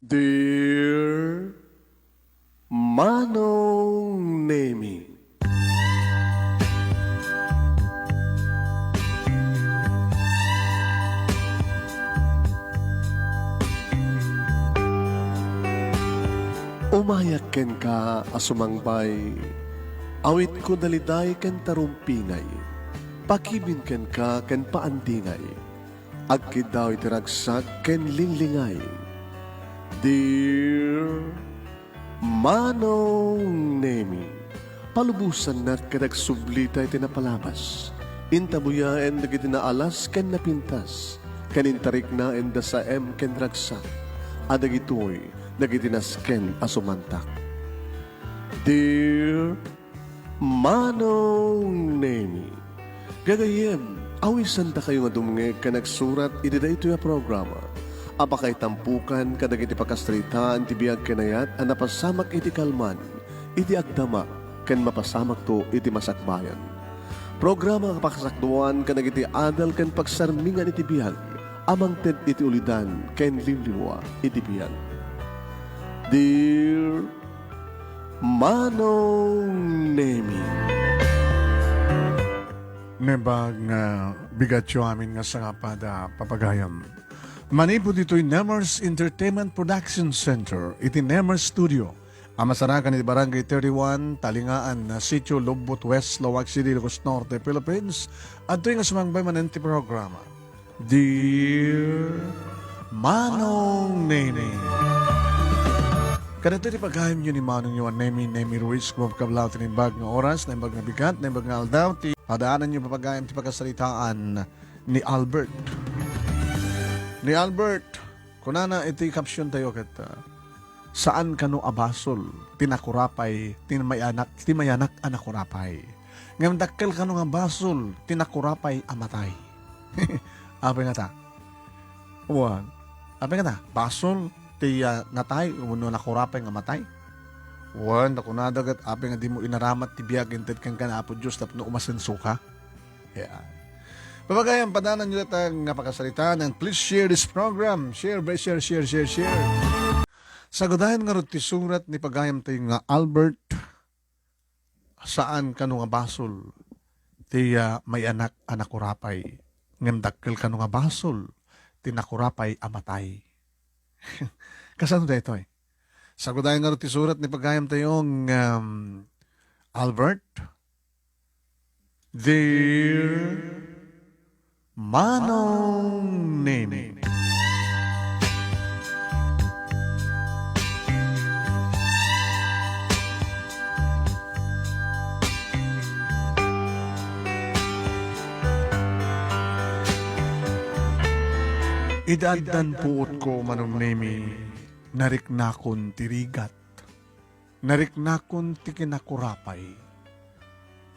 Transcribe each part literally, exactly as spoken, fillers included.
Dear Manong Nemi. Umayak kenka a sumangbay, awitko daliday ken tarumpingay, pakibin kenka ken paandingay. Agkiddaw iti ragsak ken linglingay. Dear Manong Nemi, palubosannak ket agsublita iti napalabas. Intabuyaen dagiti naalas ken napintas, ken intariknaen da saem ken ragsak, a dagitoy dagiti nasken a sumantak. Dear Manong Nemi, gagayyem, awisandakayo nga dumngeg ken agsurat iti daytoy a programa a pakaitampokan kadagiti pakasaritaan ti biag ken ayat a napasamak iti kalman, iti agdama, ken mapasamakto iti masakbayan. Programa a pakasakduan kadagiti adal ken pagsarmingan iti biag a mangted iti ulidan ken liwliwa iti biag. Dear Manong Nemi. Naimbag nga bigatyo amin nga sangapad a papagayam. Manipud ditoy Nemers Entertainment Production Center, iti Nemers Studio, a masarakan iti Barangay thirty-one, Talingaan, Sitio Lobbot West, Laoag City, Ilocos Norte, Philippines, adtoy nga sumangbay manen ti programa. Dear Manong Nemi. Kadagitoy ti pagayamyo ni Manongyo a Nemi, Nemi Ruiz, kumapkablaw ti naimbag nga oras, naimbag nga bigat, naimbag nga aldaw, ti padaananyo papagayam ti pakasaritaan ni Albert. Ni Albert, kunana iti caption tayo ket, ah, saan kano a basol ti nakurapay, ti mayanak, ti mayanak a nakurapay. Ngem dakkel kano nga basol ti nakurapay a matay. Apay ngata? Wen. Apay ngata? Basol ti, ah, natay wenno nakurapay nga matay? Wen, ta kunada ket apay nga dimo inaramat ti biag inted kenka ni Apo Dios tapno umasensoka? Yeah. Papagayam, padaananyo dayta nga pakasaritaan, and please share this program. Share, by share, share, share, share. Sagudayen ngarud ti surat ni pagayam tayo nga Albert, saan kano nga basol ti, ah, mayanak a nakurapay, ngem dakkel kano nga basol ti nakurapay a matay. Kasano daytoy? Sagudayen ngarud ti surat ni pagayam tayo nga, um, Albert, Dear Manong Nemi. Iti addan puotko, Manong Nemi, nariknakon ti rigat. Nariknakon ti kinakurapay.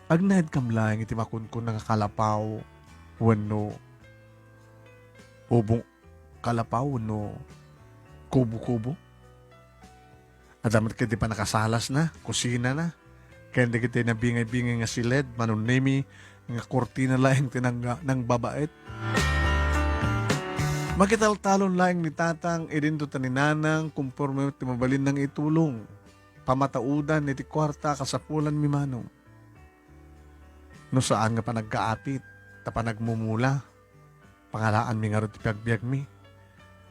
Agnaedkam laeng iti makunkuna nga kalapaw wenno ubong, kalapaw wenno kubo-kubo. Adda met ket ti pannakasalasna, kusinana, ken dagiti nabingay-bingay nga siled, Manong Nemi, nga kurtina laeng ti nang-, nangbabaet. Makitaltalon laeng ni Tatang, idinto ta ni Nanang, konforme ti mabalinna nga itulong. Pamataudan iti kuarta a kasapulanmi, Manong. No saan nga panagkaapit, ta panagmumula, pangalaanmi ngarud ti pagbiagmi.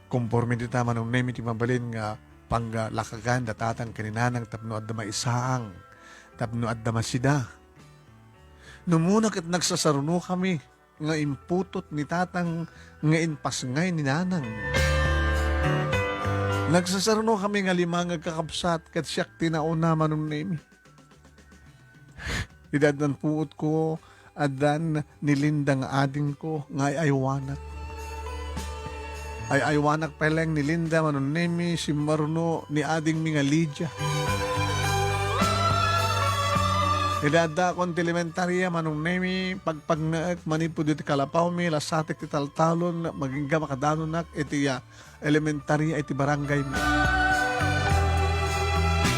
Konforme dita, Manong Nemi, ti mabalin nga panglakagan da Tatang ken ni Nanang tapno adda maisaang, tapno adda masida. No muna ket nagsasarunokami nga imputot ni Tatang nga impasngay ni Nanang. Nagsasarunokami nga lima nga agkakabsat ket siak ti nauna, Manong Nemi. Idi addan puotko, addan ni Linda nga adingko nga ay-aywanak. Ay-aywanak pay laeng ni Linda, Manong Nemi, simmaruno ni adingmi nga Lydia. Idi addaakon ti elementaria, Manong Nemi, pagpagnaek manipud iti kalapawmi, lasatek ti taltalon, magingga makadanonak iti, ah, elementaria iti barangaymi.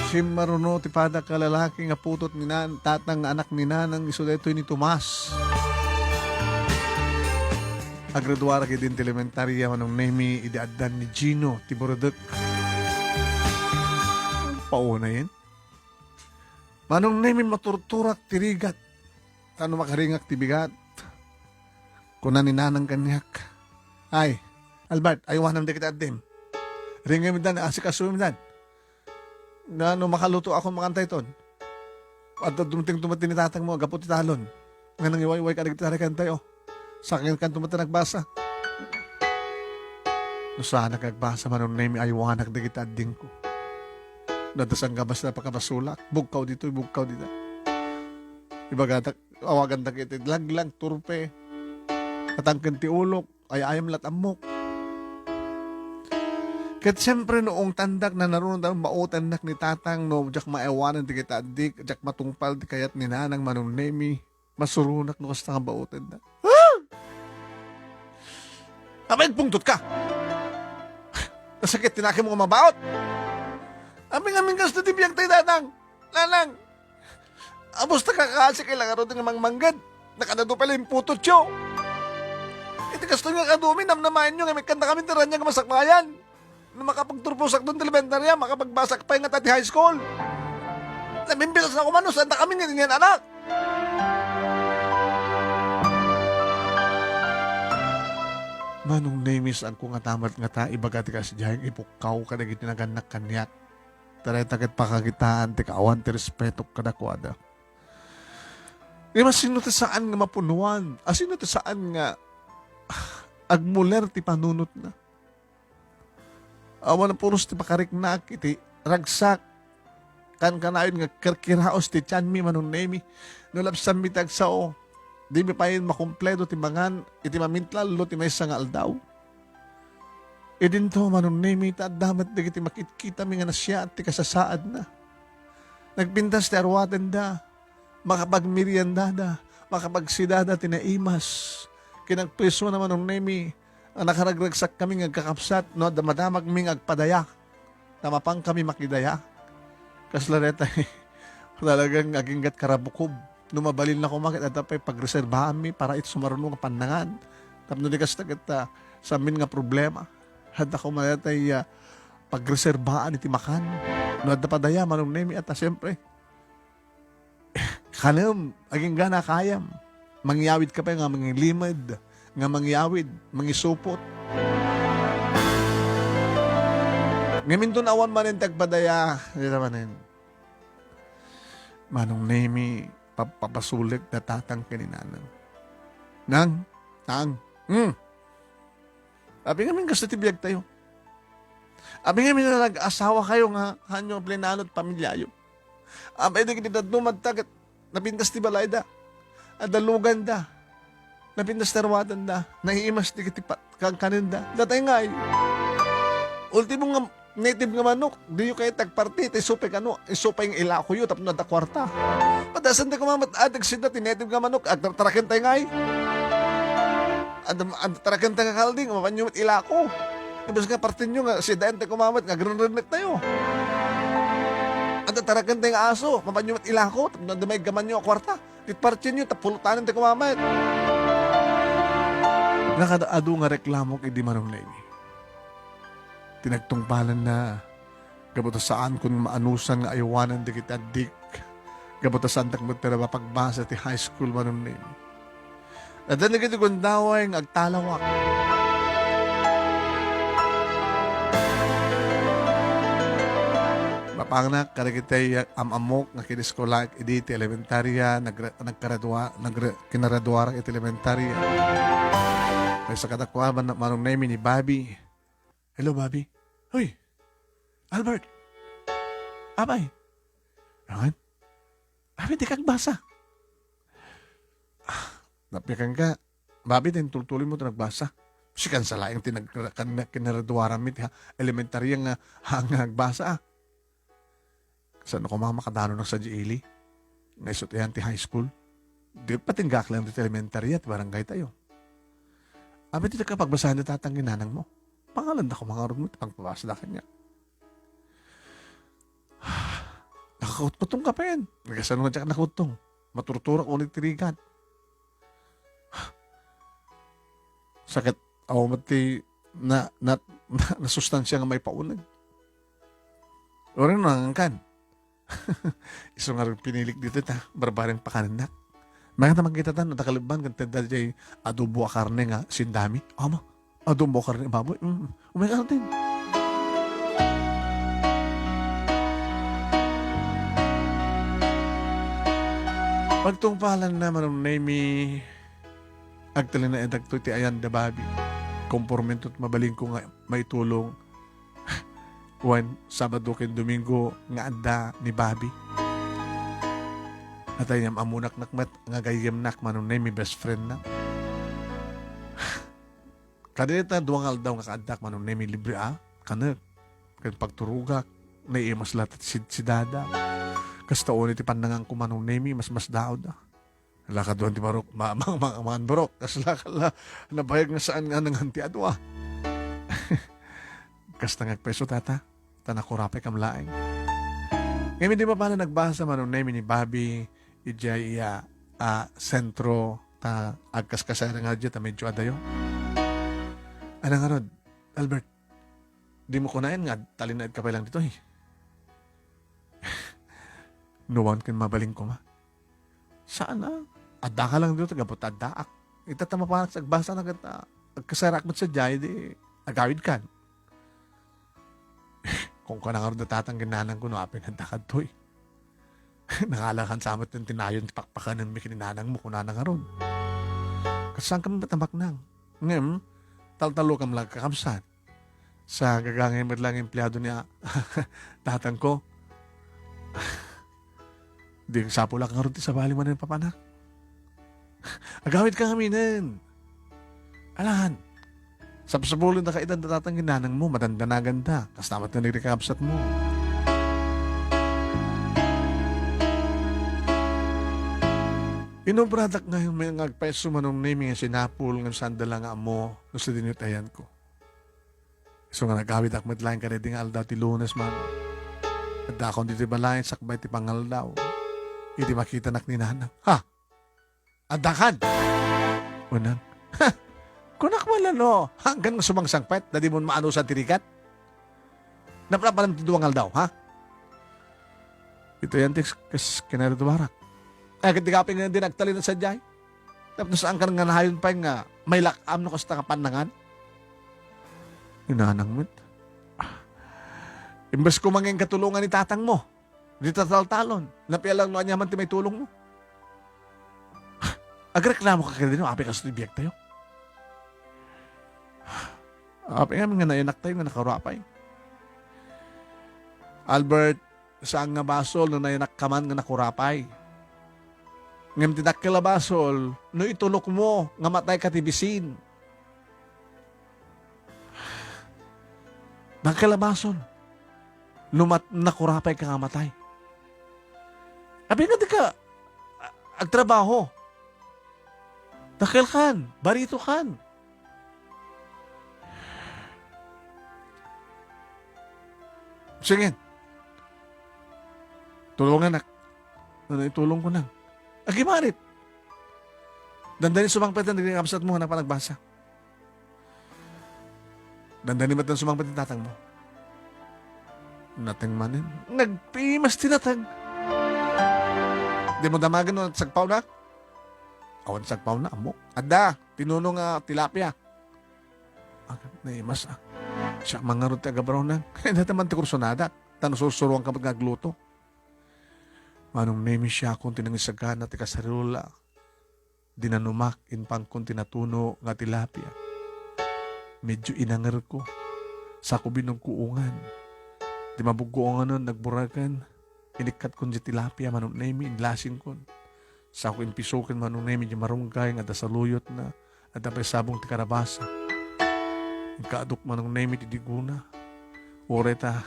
Simmaruno ti padak a lalaki nga putot ni nan-, Tatang nga anak ni Nanang, isu daytoy ni Tomas. Agraduarak idi elementarya, Manong Nemi, idi addan ni Gino ti buredek. Paunayen? Manong Nemi, maturturak ti rigat. Tano makaringak ti bigat. Kuna ni Nanang kaniak, "Ay, Albert, aywanam dagiti addim. Ringem idan, asikasum idan. Nano, makaluto ako makantayton. Adda dumteng tumati ni tatangmo, gapu ti talon. Nga nangiwayway ka dagiti tarikentayo. Sakinkan tumati nagbasa." No saanak agbasa, Manong Nemi, aywanak dagiti addingko. Nadda sangkabas na pakabasolak. Bugkaw ditoy, bugkaw dita. Ibagatak, awagandak iti laglag, turpe. Katangken ti ulok, ay-ayam lat ammok. Ket siempre, no ungtandak, nanarunod a maotennak ni tatang, no diak maaywanan dagiti addik, diak matungpal ti kayat ni Nanang, Manong Nemi, masuronak no kasta nga baotennak. Ah! Apay, agpungtot ka? Nasakit ti nakim nga mabaot. Apay ngamin kasta ti biag tay, Nanang? Nanang, apusta ka, kaasi kay la ngarud nga mangmangged. Nakadadu pay la imputotyo. Iti kastoy nga kaduami, namnamaenyo nga immikkandakami ti raniag nga masakbayan. No makapagturposak dun ti elementarya, makapagbasak pay ngata ti high school. Nabimbilas na koma no saandakami nga idian anak. Manong Nemi, saanko ngata met ngata ibaga ti kasdiay nga ipukkaw kadagiti nagannak kaniak. Dayta ket pakakitaan ti kaawan ti respetok kadakuada. Ngem asino ti saan nga mapunuan? Asino ti saan nga agmuler ti panunotna? Awan a puros ti pakariknak iti ragsak. Kankanayon nga kirkiraos ti tianmi, Manong Nemi. No lapsanmi ti agsao, dimi pay makumpleto ti mangan iti mamintlallo ti maysa nga aldaw. Idinto, Manong Nemi, ta adda met dagiti makitkitami nga nasiaat ti kasasaadna. Nagpintas ti aruatenda, makapagmeriendada, makapagsidada ti naimas. Kinagprisona, Manong Nemi, a nakaragragsakkami nga agkakabsat no adda madamagmi nga agpadaya. Ta mapankami makidaya. Kasla dayta, talagang aginggat karabukob. No mabalinna koma ket adda pay pagreserbaanmi para iti sumaruno nga pannangan. Tapno di kasta ket, ah, samin nga problema. Adda koma dayta, ah, pagreserbaan iti makan. No adda padaya, Manong Nemi, ata siempre, kanem, agingga na kayam. Mangyawid ka pay nga mangilimed, nga mangyawid, mangisupot. Ngamin ton awan manen ti agpadaya, dita manen. Manong Nemi, papapasulek da tatang ken ni nanang. Nang, tang, hmm. Apay ngamin kasta ti biagtayo. Apay ngamin nga nag-asawa kayo nga hanyo plinano ti pamilyayo. Apay dagiti dadduma ta ket napintas ti balayda. Adda luganda. Napintas ti aruatenda. Naiimas dagiti pa-, kankanenda. Datay ngay. Ultimo nga native nga manok, diyo kayat ti agparti, ti isu pay kano, isu pay nga ilakoyo, tapno adda kuarta. Padasan ti kumamat, adag sida ti native nga manok, agtartaraken tayo ngay. Adda, agtartaraken tayo nga kalding, mapanyo met ilako. Imbes nga partinyo nga, sidaen tayo kumamat, nga agrenrennek tayo. Agtartaraken tayo nga aso, mapanyo met ilako, tapno adda maiggamanyo a kuarta. Ti partinyo, ta pultanen ti kumamat. Nakada-adu nga reklamok idi Manong Nemi. Ti nagtungpalanna, gapu ta saankon nga maanusan nga aywanan dagiti addik. Gapu ta saantak met ti mapagbasa ti high school, Manong Nemi. Adda dagiti gundaway nga agtalawak. Mapangnak kadagiti am-ammok nga kiniskolaak idi ti elementarya, nagre-, nagkaradua-, nagre-, kinaraduarak iti elementarya. Maysa kadakuada, Manong Nemi, ni Bobby. Hello, Bobby. Hoy! Albert! Apay! Awan? Apay, dika agbasa? Ah, napikan ka. Bobby, din tultuloy mo ti nagbasa. Sikan sa laeng ti nag-, kan-, kinaraduaran mi ti ha-, elementarya nga, ha, nga agbasa, ah. Saan ako mga makadano ng sa G L E? Nga isut iyan ti high school. Di patinggak lang ti elementarya, ti barangay tayo. Apay ti nagkapagbasahan ti tatang ken nanang mo. Pangalan da ko mga run mo, ti pagpabasa da kanya. Nakakutkutong ka pa yan. Nagkasano nga diak nakuttong? Maturturak unay ti rigat. Sakit, awan met ti na, na, na, nasustansya nga maipauneg. Uray no, nangangkan. Isu nga pinilik ditoy ta, barbareng pakanennak. Mayat a makitatan, no, ta kalebban, ken tedda jay adobo a karne nga sindami. Ama, adobo a karne baboy. Mm, umay ka din. Pagtungpalan na, Manong Nemi, agtalinaedak to iti ayan da Bobby. Kompormento ti mabalinko nga maitulong. Wen, Sabado ken Domingo nga adda ni Bobby. Atay, am-ammonak met nga gayyemnak, Manong Nemi, best friend na. Kadayta dua nga aldaw nga kaaddak, Manong Nemi, libre a kanek. Ken pagturogak, naimas latta ti sidsidada. Kasta unay ti pannanganko, Manong Nemi, mas, mas daawda. Lakad wen ti barok, ma-, ma-, ma-, mangan barok. Kasla, kala, nabayag nga saan nga nangan ti adua. Kasta nga agpayso, tata, ta nakurapay kam laeng. Ngamin, di ba pala nagbasa, Manong Nemi, ni Bobby, idiay iya, a, sentro, ta agkaskasay nga diay, ta medyo adayo. Ana ngarud, Albert, di mo kunaen nga talinaed ka pay lang ditoy. Nuan ken mabalin koma. Saan a? Adda ka lang ditoy, gapu ta addaak. Ita ta mapanak sa agbasa na ket, ah, agkasarak met sadiay, di agawid kan. Kung kana ngarud da tatang ken nanang ko, no apay nga adda kadtoy. Nangalakan sa met ti nayon ti pakpakanen mi ken ni nanang mo, kunana ngarud. Kasaan kami met a maknang? Ngem, taltalo kam lang kakabsat. Sa gagangay met lang empleado ni a-, tatang ko. Di agsapulak ngarud ti sabali manen papanak. Agawid ka ngaminen. Alan, sapsapulen da kaidan da tatang ken nanang mo, madandanaganda. Kasta met nga nagri kakabsat mo. Inobradak nga may nga agpayso Manong Nemi nga sinapul ngem saan da la nga ammo no sadino ti ayanko. Isu nga nagawidak met laeng kadaydi nga aldaw ti Lunes, man. Addakon ditoy balay sakbay ti pangaldaw. Idi makitanak ni nanang. Ha? Addakan? Unang. Ha? Kunak man no, hanggan nga sumangsangpet, da di mo maanusan ti rigat? Naplapalam ti duwang aldaw, ha? Ito yan ti kas-, kas-, kinaritubarak. Ay, ket di ka pay nga di nagtalin sadiay. Tapno saan ka nga nahayon pay nga may lakam no kasta nga pannangan? Inanang met. Imbes ko mangin katulongan ni tatang mo, di tataltalon. Napialang no anya man ti may tulong mo. Agreklamo ka kadino, apay kastoy biag tayo. Apay nga nga nayanak tayo nga nakarapay. Albert, saan nga basol no nayanak ka man nga nakurapay. Ngem ti dakkel a basol, no itulok mo nga matay ka ti bisin. Dakkel a basol, no mat-, nakurapay ka nga matay. Abi nga di ka, a-, agtrabaho. Dakkel kan, barito kan. Sige. Tulunganak. Ano itulong ko nang? Agimarit. Dandani sumangpet na, dagiti kabsat mo, nga panagbasa. Dandani met sumangpet ni tatang mo. Nateng manen. Nagpimas ti nateng. Di mo damagan no sagpaw na? Awan sagpaw na, ammo. Adda, tinuno nga tilapia. Agak, naimas, ah. Siak man ngarud ti agabraw na. Data man ti kursunada. Tan sursuruan ka met nga agluto. Manong Nemi, siakon ti nangisagana ti kasariola. Dinanumak, impankon ti natuno nga tilapia. Medyo inangerko. Sako binuggoongan. Di mabuggoonganon, nagburaken. Inikkatkon di tilapia, Manong Nemi, inlasingkon. Sako impisoken, Manong Nemi, di marunggay nga adda saluyotna. Adda pay sabong ti karabasa. Inkaadok, Manong Nemi, ti digona. Uray ta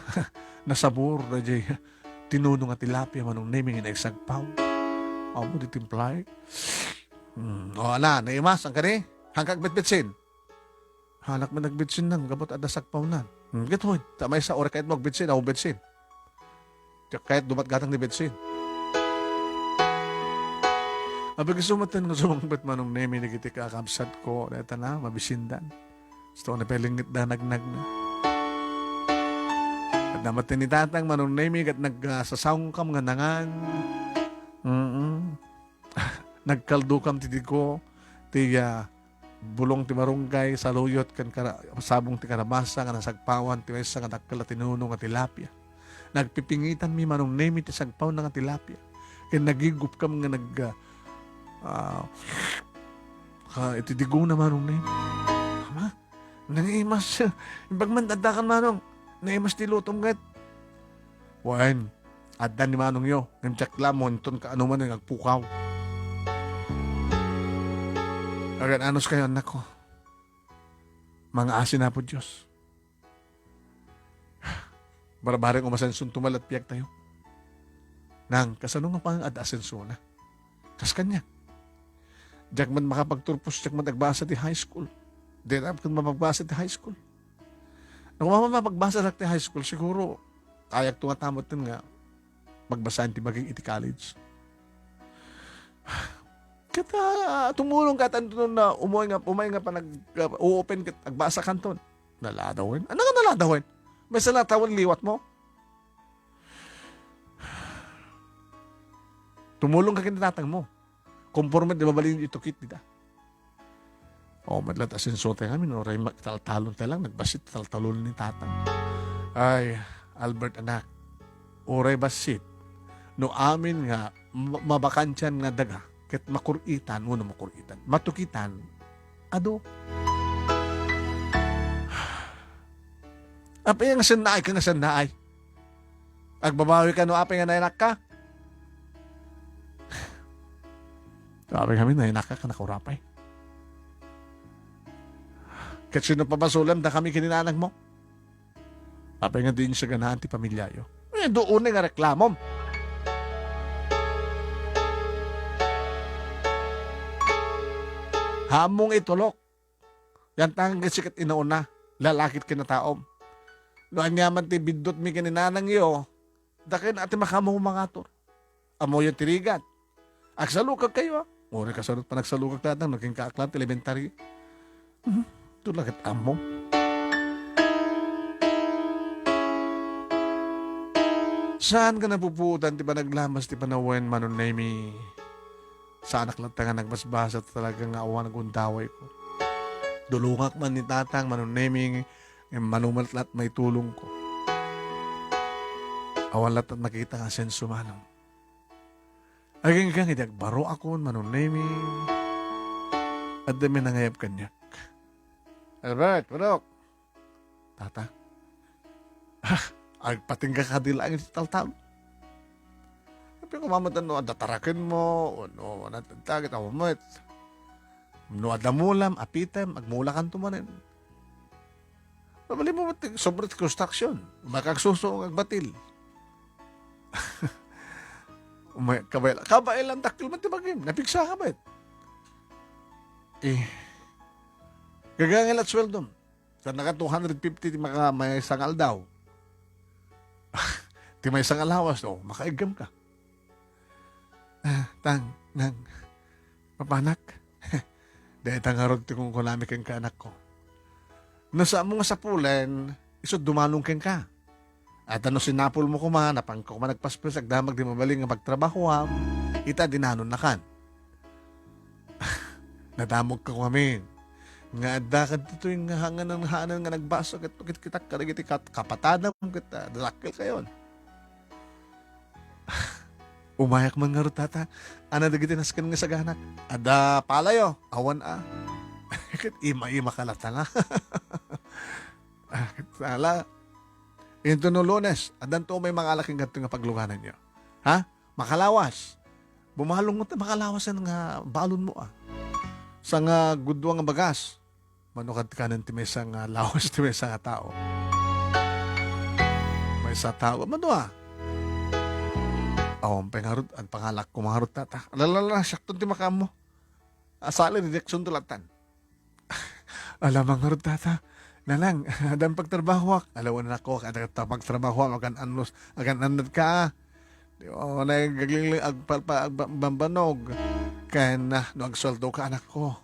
nasabor daydiay tinuno nga tilapia, Manong Nemi, nga naisagpaw. Amo di timplaek. Hmm. O, ala, naimas, ang kani? Hangkag bitbitsin. Halak man nagbitsin nang, gabot adda sagpawnan. Hmm, gitoy. Ta maysa, uray kayat mo agbitsin, awan bitsin. Diak kayat dumat gatang ni Betsin. Apay, isu met nga sumangpet, Manong Nemi, dagiti kakabsat ko, dayta na, mabisindan. Gusto ko na pelengit da nagnagna. Adda met ni tatang, Manong Nemi, ket nag-, ah, sasaongkam nga nangan. Mm. Nagkaldokam ti digo, ti, ah, bulong ti barangay, saluyot ken kara-, sabong ti karabasa nga nasagpawan ti maysa nga dakkel a tinuno nga tilapia. Nagpipingitanmi, Manong Nemi, ti sagpawna nga tilapia. Ken nagigupkam nga nag-, ah, ah, ka-, iti digona, Manong Nemi. Ama, nangimas. Imbag man, addakan, Manong. Nangimas ti lutom ket. Wen, adda ni Manongyo. Ngem diak la mo, inton kaano man nga agpukaw. Agan-anos kayo, anakko. Mangaasi na po Diyos. Barbareng umasenson tumalat piag tayo. Nang, kasano nga pang ad-asenso na? Kas kanya. Diak man makapagturpos, diak man agbasa ti high school. Di na man mapagbasa ti high school. No, kung mapagbasa na ti high school, siguro, kayak tumatamot din nga magbasaan ti baging iti college. Ket, ah, tumulong ka tanto na umay nga, umay nga panag-, ah, open ket agbasa kanton. Naladawen? Ano nga naladawen? May salatawen liwat mo? Tumulong ka ken tatang mo. Konforme di mabalin itukit dita. O, madlat asenso tayo ngamin, uray ma-, taltalon tayo lang, nagbasit taltalon ni tatang. Ay, Albert, anak, uray basit, no amin nga ma-, mabakantian nga daga, ket makur-itan, wenno makur-itan, matukitan, adu. Apay nga sannaay ka nga sannaay? Agbabawi ka no apay nga nayanak ka? Apay kami, nayanak ka, ka nakurapay. Ket sino pabasolem da kami ken ni nanang mo? Apay nga diin siya ganahan ti pamilyayo? Eh, doon nga reklamom. Hamong itulok. Yan tangan ket sikat inauna, lalakit kinataom. No aniaman ti biddutmi ken ni nanangyo, daken a ti makaammo mangatur. Ammoyo ti rigat. Agsalukag kayo, ah. Uray kasano panagsalukag tatang, no, ken kaaklan ti elementary. Mhm. Ito laket ammo. Saan ka napupuotan ti panaglamas ti panawen, Manong Nemi? Saanak latta nga nagbasbasa, talaga nga awan agundaway ko. Dulongak man ni tatang, Manong Nemi, ngem mano met latta maitulong ko. Awan latta nakita nga senso, Manong. Aginggang idi agbaro akon, Manong Nemi. Adda may nangayab kaniak. Albert, Manok. Tata. Ah, agpatingga ka di laeng iti taltal. Apay ko mamatan no adda taraken mo, o no, ano, tagit, awan met. No adda mulam, apitem, agmulakanto manen. Mabalin mo met, sobra ti construction. Makagsuso, agbatil. Umay, kabay, kabay lang, dakkel man ti bagim. Napigsa ka met. Eh, gagangel at sweldom. Sa naka two hundred fifty ti maka-, maysa nga aldaw. Ti maysa nga lawas, o, makaiggem ka. Ah, tang, nang, papanak. Dayta ngarud ti kunkunami kenka, anakko. No, saan mo nga sapulen, isu dumanong kenka. At no sinapulmo koma, napanka koma nagpaspes, agdamag di mabalin nga pagtrabahoam, ita dinanonnakan. Nadamagka koma amin. Nga adda kadtoy nga hangan, hangan nga nagbasa ket kitak kadagiti kat-, kapatadam ket, ah, dakkelkayon. Umayak man ngarud, tata. Ano dagiti nasken nga saganak? Adda palayo? Awan a. Ket ima-ima ka latta nga. Ah, ket ala. Inton no Lunes, addanto may mangala ken kadto nga paglugananyo. Ha? Makalawas. Bumalong mo ti makalawasan nga balon mo, ah. Sa nga gudua nga bagas. Mano kad kanen ti maysa nga lawas ti maysa nga tao. Maysa tao, mano a? Awan pay ngarud, an pangalak ko ngarud, tata. Alalala, siakton ti makaammo. Asali, direksyon to latan. Alamang ngarud, tata. Nanang, adan pagtrabahoak. Alawan ako, kada ta pagtrabahoak, agan annos, agan annad ka. Di, o, na, gaglingling, agpalpa, agbambanog. Ken, ah, no agsueldo ka, anak ko.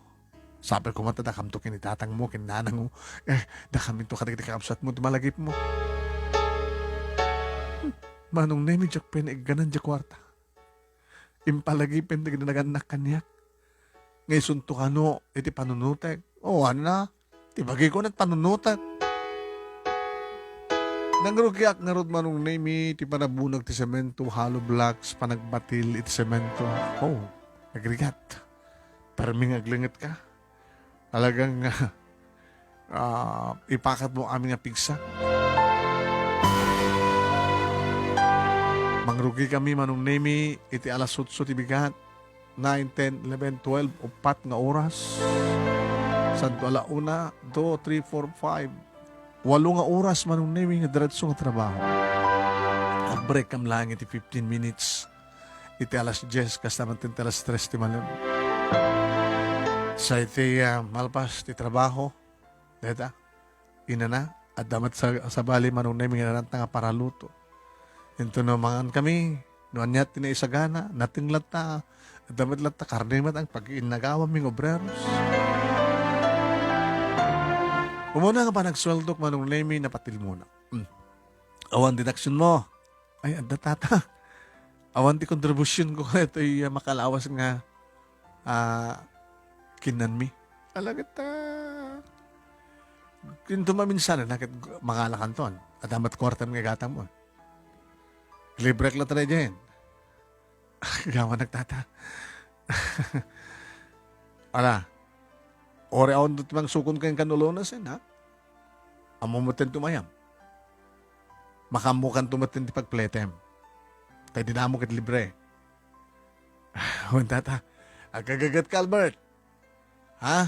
Sapay koma ta dakamto ken ni tatangmo, ken nanangmo. Eh, dakaminto kadagiti kakabsatmo, ti malagipmo. Manong Nemi, diak pay naigganan diay kuarta. Impalagipem dagiti nagannak kaniak. Nga isunto kano iti panunotek. O, ania? Ti bagiko met panunotek. Nangrugiak ngarud, Manong Nemi, ti panabunag ti semento, hollow blocks, panagbatil iti semento. O, agrigat. Permi nga aglengetka. Talagang, ah, ipakatmo amin nga pigsa. Mangrugikami, Manong Nemi, iti alas otso ti bigat, nine, ten, eleven, twelve, upat nga oras. Santo, ala una, two, three, four, five. Walo nga oras, Manong Nemi, nga diretso nga trabaho. Ag-break kam laeng iti fifteen minutes. Iti alas dies, kasta man ti alas tres ti malem. Sa iti, ah, malpas ti trabaho, deta, inana, adda met sa, sabali, Manong Nemi, nga naranta nga paraluto. Inton no mangan kami, no ania ti naisagana, nateng latta, adda met latta karne met ang pag-innagawan mi nga obreros. Umuna nga panagsueldok, Manong Nemi, napatilmona. Hmm. Awan deduction mo. Ay, adda, tata. Awan ti kontribusyonko kadaytoy, ah, makalawas nga, ah, kinnanmi. Ala ket, ah, kinto maminsan, na ket mangalakanton. Adda met kuartam nga igatangmo. Librek latta daydiayen. Gama nagtata. Ala, uray awan ti mangsukon kenka no Lunes, ha? Ammom metten ti umayam. Makaammokanto metten ti pagpletem. Ta idi damo ket libre. Wen, tata, agkagagatka, Albert. Ha?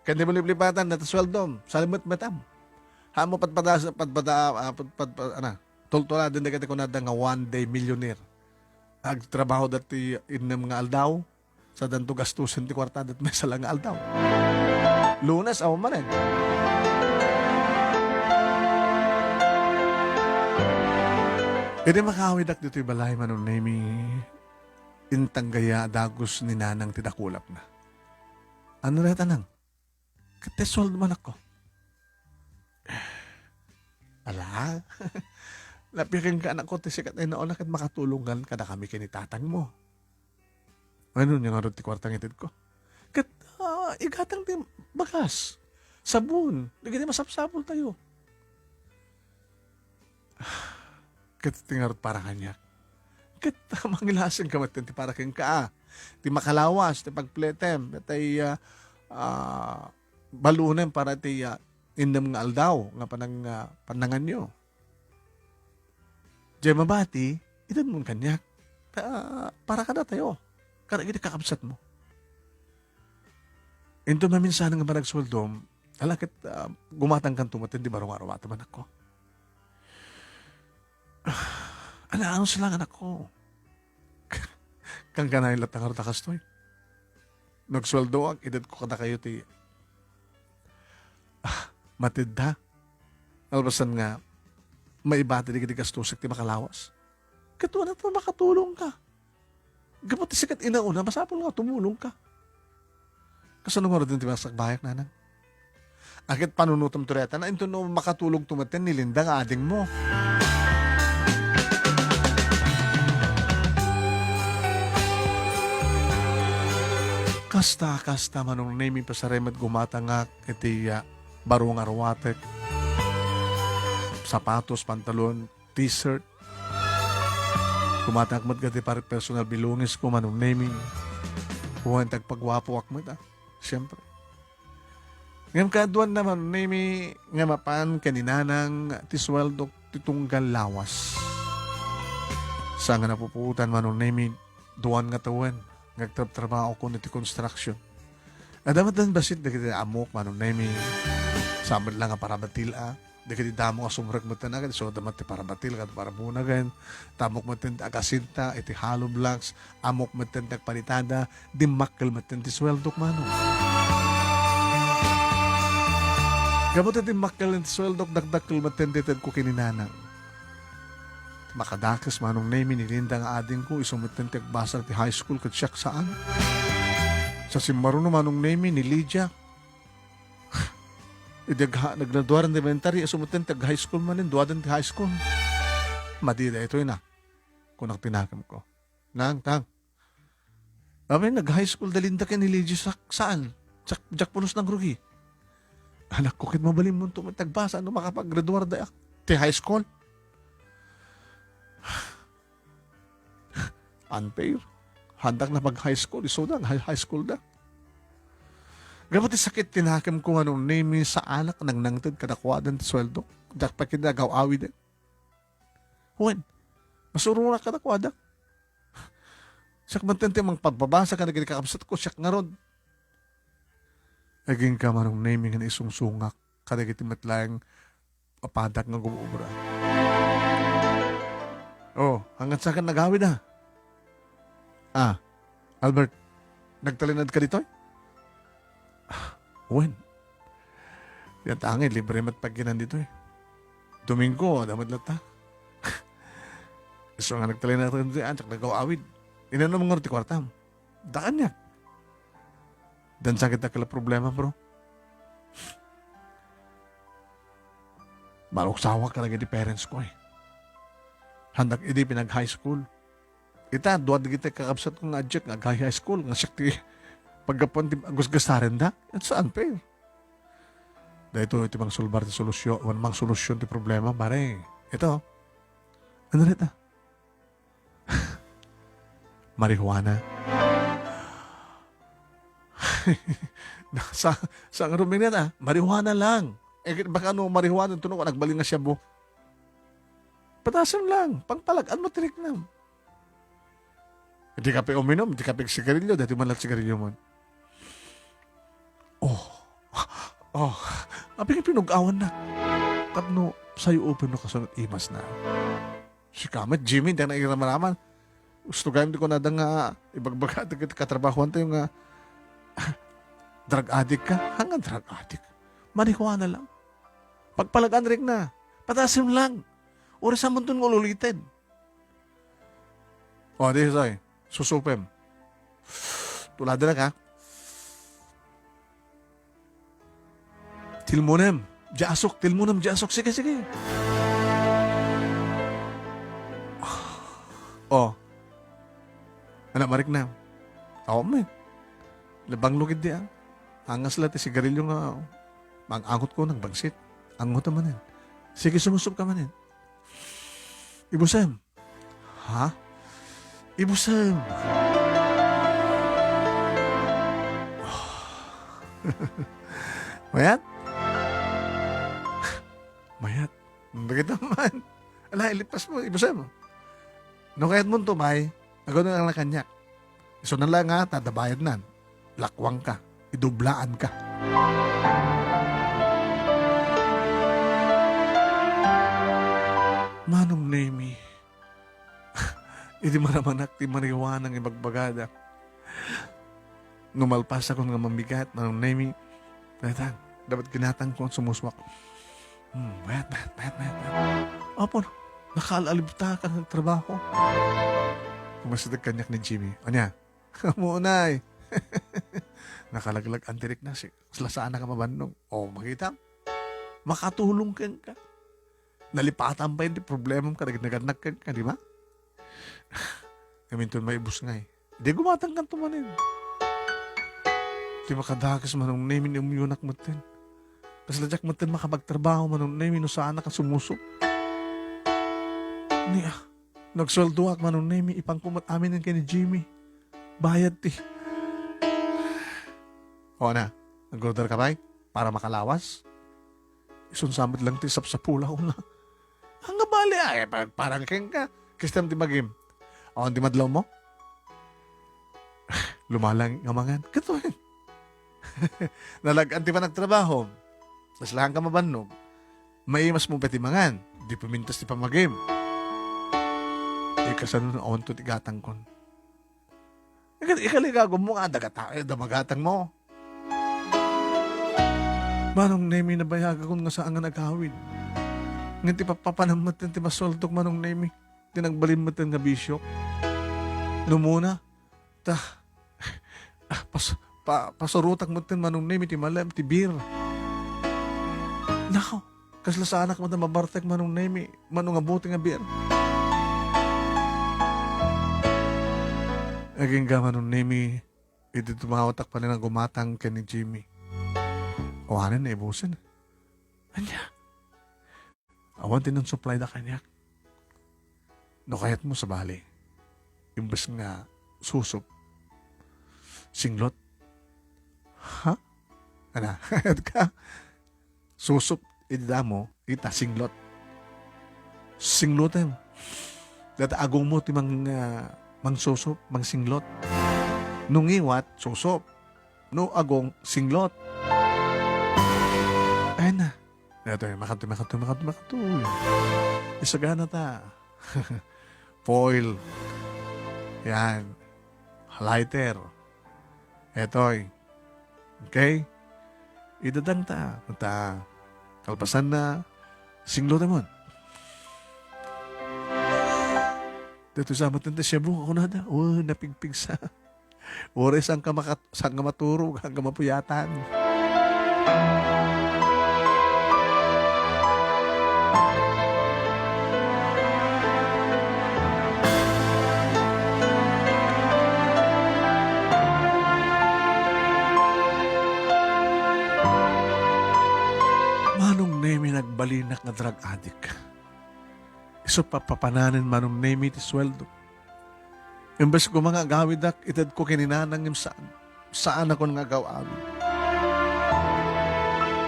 Ken di mo liplipatan, dayta sueldom, salimetmetam. Haanmo padpada-, padpada-, ah, pad-, pad-, pad-, ana, tultuladen dagiti kunada nga one day millionaire. Agtrabaho dati innem nga aldaw, sadanto gastusen ti kuartada ti maysa la nga aldaw. Lunes, awan manen. Idi makawidak ditoy balay, Manong Nemi, intang gayam a dagus ni Nanang ti dakulapna. Ano ret, Nang? Ket ti sueldo, anakko. Ala, napia kenka, anakko, ti sika ti nauna ket makatulongan kadakami ken ni tatangmo. Ano nia ngarud ti kuarta nga itedko? Ket, ah, igatang ti bagas, sabon, dagiti masapsapultayo. Ket ti ngarud para kaniak. Ket mangilasenka met ti para kenka, ah. Ti makalawas, ti pagpletem, ti, ah, ah, balunem para ti, ah, innem nga aldaw nga panang-, ah, pannanganyo. Diay mabati, itedmon kaniak. Ta, para kadatayo. Kadagiti kakabsatmo. Inton maminsan nga panagsueldom, ala ket, ah, gumatangkanto met ti baro nga aruatem, anakko. Ala, anus lang, anakko. Kankanayon latta ngarud a kastoy. No agsueldoak, itedko kadakayo ti, ah, matedda. Kalpasan nga, maibati dagiti gastusek ti makalawas. Ket wen, ta makatulongka. Gapu ti sika ti nauna, masapul nga tumulongka. Kasano ngarud ti masakbayak, Nanang? Ket panunotem ti reta na, inton no makatulongto met ni Linda nga adingmo. Kasta, kasta, Manong Nemi, pasaray met gumatangak iti, ah, baro nga aruatek. Sapatos, pantalon, t-shirt. Gumatangak met iti par-, personal belongings ko, Manong Nemi. Wen, ti agpaguapoak met, ah. Siyempre. Ngem kaaduanna, Manong Nemi, nga mapan ken ni Nanang ti sueldok ti tunggal lawas. Saan nga napupuotan, Manong Nemi, duan nga tawen nga agtrabtrabaho kon iti construction. Adda met bassit dagiti ammok, Manong Nemi. Saan met la nga parabatil a. Dagiti damo nga sumrek met, ket isuda met ti parabatil ken parabunagen. Ammok met ti agasinta iti hollow blocks. Ammok met ti agpalitada. Dimmakkel met ti sueldok, Manong. Gapu ti dimmakkel ti sueldok, dakdakkel met ti itedko ken ni Nanang. Makadakes, Manong Nemi, ni Linda nga adingko, isu met ti agbasol ti high school ket siak saan. Sa simmaruno, Manong Nemi, ni Lydia. Idi agha-, naggraduaren ti elementary, isu met ti ag-high school manen, duaden ti high school. Madi daytoy na. kunak ti nakemko. Nang, tang. Abe, nag-high school da Linda ken ni Legio, sak-, saan? Diak, diak pulos nangrugi. Anakko, ket mabalinmonto met agbasa no makapaggraduar da ti high school. Unfair. Handak na pag-high school, isu da, high, high school da. Gapu ti sakit ti nakemko, Manong Nemi, saanak nangnangted kadakuada ti sueldo. Diak pay ketdi agaw-awiden. Wen, masuronak kadakuada. Siak met ti mangpagbabasa kadagiti kakabsatko, siak ngarud. Agingga, Manong Nemi, nga naisursongak kadagiti met laeng a padak nga gum-obra. Oh, hanggan saan ka nagawid, ah? Ah, Albert, nagtalinaed ka ditoy? Ah, wen. Diay angay, libre met pagginan ditoy. Domingo, adda met latta. Isu nga nagtalinaed ka ditoy, ah, diak nagaw-awid. Inanam ngarud ti kuartam? Adda kaniak. Dansa kita kala problema, bro. Maluksawak kadagiti parents ko, eh. Handak idi pinag-high school. Ita, dua dagiti kakabsatko nga adiak nga ag-high school, nga siak ti paggapuan ti agusgasarenda. It's unfair. Daytoy ti mangsolbar ti solusyon, wen mangsolusyon ti problema, pare. Ito. Ano rita? Marijuana. Sa, sa ruminat, ah, marijuana lang. Eh, baka ano, marijuana, tunog, nagbalin nga shabu. Patasim lang, pangpalag-an mo ti riknam. Di ka pa uminom, di ka pa sigarilyo, dati man lang sigarilyo mo. Oh. Oh. Apay nga pinug-awan na. Tapno, sayo open no kasunod imas na. Sika met, Jimmy, diak nairamaraman. Gusto gayam ti kunada nga ibagbaga ti katrabahoan tayo nga drug addict ka. Hanga drug addict. Marijuana lang. Pagpalagan rikna. Patasim lang. Uri sa muntun nga ululiten. O, di, Soy. Susupem. Tulada na ka. Tilmunem. Diasok, tilmunem, diasok. Sige, sige. Oh. Anak, marik na. Awa mo eh. Labang lugid di ah. Angas la ti sigarilyo nga mang-angot ko ng bangsit. Angot naman eh. Sige, sumusup ka man eh. Ibusem. Ha? Ibusem. Mayat? Mayat. Bakit naman? Ala, ilipas mo, ibusem. No kayat mo tumay, agawin na lang kanyak. Isu na lang nga, tadabayad nan. Lakwang ka. Idublaan ka. Manong Nemi, idi maramanak ti marijuana nga ibagbagada. No malpasakon nga mamigat, Manong Nemi, datang, dapat ginatang ko ang sumusuak. Hmm, mayat, mayat, mayat, mayat, mayat. Apo, nakaalibta ka ng trabaho. Kumasideg kanyak ni Jimmy. Anya? Munay. Nakalaglag ang tirik na si Lasana ka mabannog. O, makita? Makatulong ken ka. Nalipatan pa yung problema ka, nagnaganag ken ka, di ba? Kaminton may ibus nga eh. Di gumatang kan tumanin. Di makadakas Manong Nemi ni umyunak mutin. Kasla diak mutin makapagtrabaho Manong Nemi no saan ka sumusup. Ni ah, nagsueldoak Manong Nemi, ipangkumat amin ken ni Jimmy. Bayad ti. O na, nag-order ka bay? Para makalawas? Isunsamit lang ti sapsapulaw na. Ang nga bali ay, parang ken ka. Kistem ti magim. Awan ti madlaw mo? Lumalang nga mangan. Kato eh. Nalagan ti panagtrabaho. Kasla ka mabannog. Maimas mo pa ti mangan. Di pumintas ti pamagim. Ikasano no awan to ti gatang kon. Ikaligago mo nga, dagata, eh, damagatang mo. Manong Nemi, nabayagakon nga saan nga nagawid. Ngem ti papapanam met ti masueltok, Manong Nemi. Ti nagbalin met nga bisyo. Numuna, ta, ah, pas, pa, pasurotak met Manong Nemi, ti malem, ti beer. Nako, kasla saanak met mabartek Manong Nemi, mano nga buti nga beer. Agingga Manong Nemi, iti tumawtak pay nga gumatang ken ni Jimmy. Awanen naibusen. Ania? Awan ti nang-supply da kaniak. No kayatmo, sabali. Imbes nga susup, singlot. Ha? Ana, kayat ka? Susup iti damo, ita singlot. Singlotem. Data agongmo ti mang-, ah, mangsusup, mangsinglot. No ngiwat, susup. No agong, singlot. Ay na. Ito, makadto, makadto, makadto, makadto. Isagana ta. Foil. Yan. Lighter. Etoy. Okay? Idadang ta. Ta. Kalpasan na. Singlotemon. Dito sa matan ta siya mo, ako na da. Oh, napigpigsa. Uray saan ka makat-, saan ka maturog, saan ka mapuyatan. Manong Nemi, nagbalinak nga drug addict. Isu papapananen Manong Nemi ti sueldo. Imbes koma nga agawidak, itedko ken ni nanang ngem saan. Saanakon nga agaw-awid.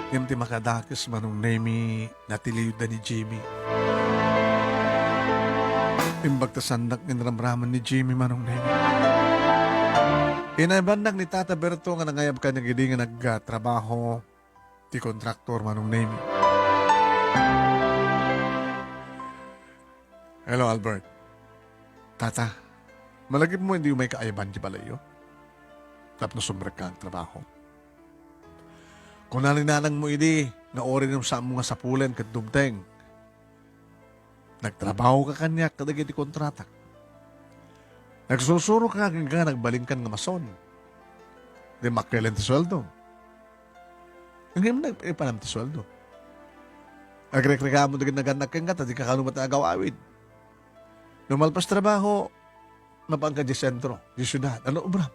Ngem ti makadakes Manong Nemi, natiliwda ni Jimmy. Imbag ta saandak nga inramraman ni Jimmy Manong Nemi. Inaybannak ni Tata Berto nga nangayab kaniak idi nga nagtrabaho ti kontraktor Manong Nemi. Hello, Albert. Tata, malagipmo idi umayka ayaban ti balayyo tapno sumrekka agtrabaho. Kuna ni nanangmo idi nga uray no saanmo nga sapulen ket dumteng, nagtrabahoka kaniak kadagiti kontratak. Nagsursuroka nga agingga nagbalinkan nga mason. Di makkelen ti sueldo. Ngem nagpapanam ti sueldo. Agrekreklamo dagiti nagannak kenka ta dika kano met agaw-awid. No malpas trabaho, mapanka di sentro, di siudad. Ano obram?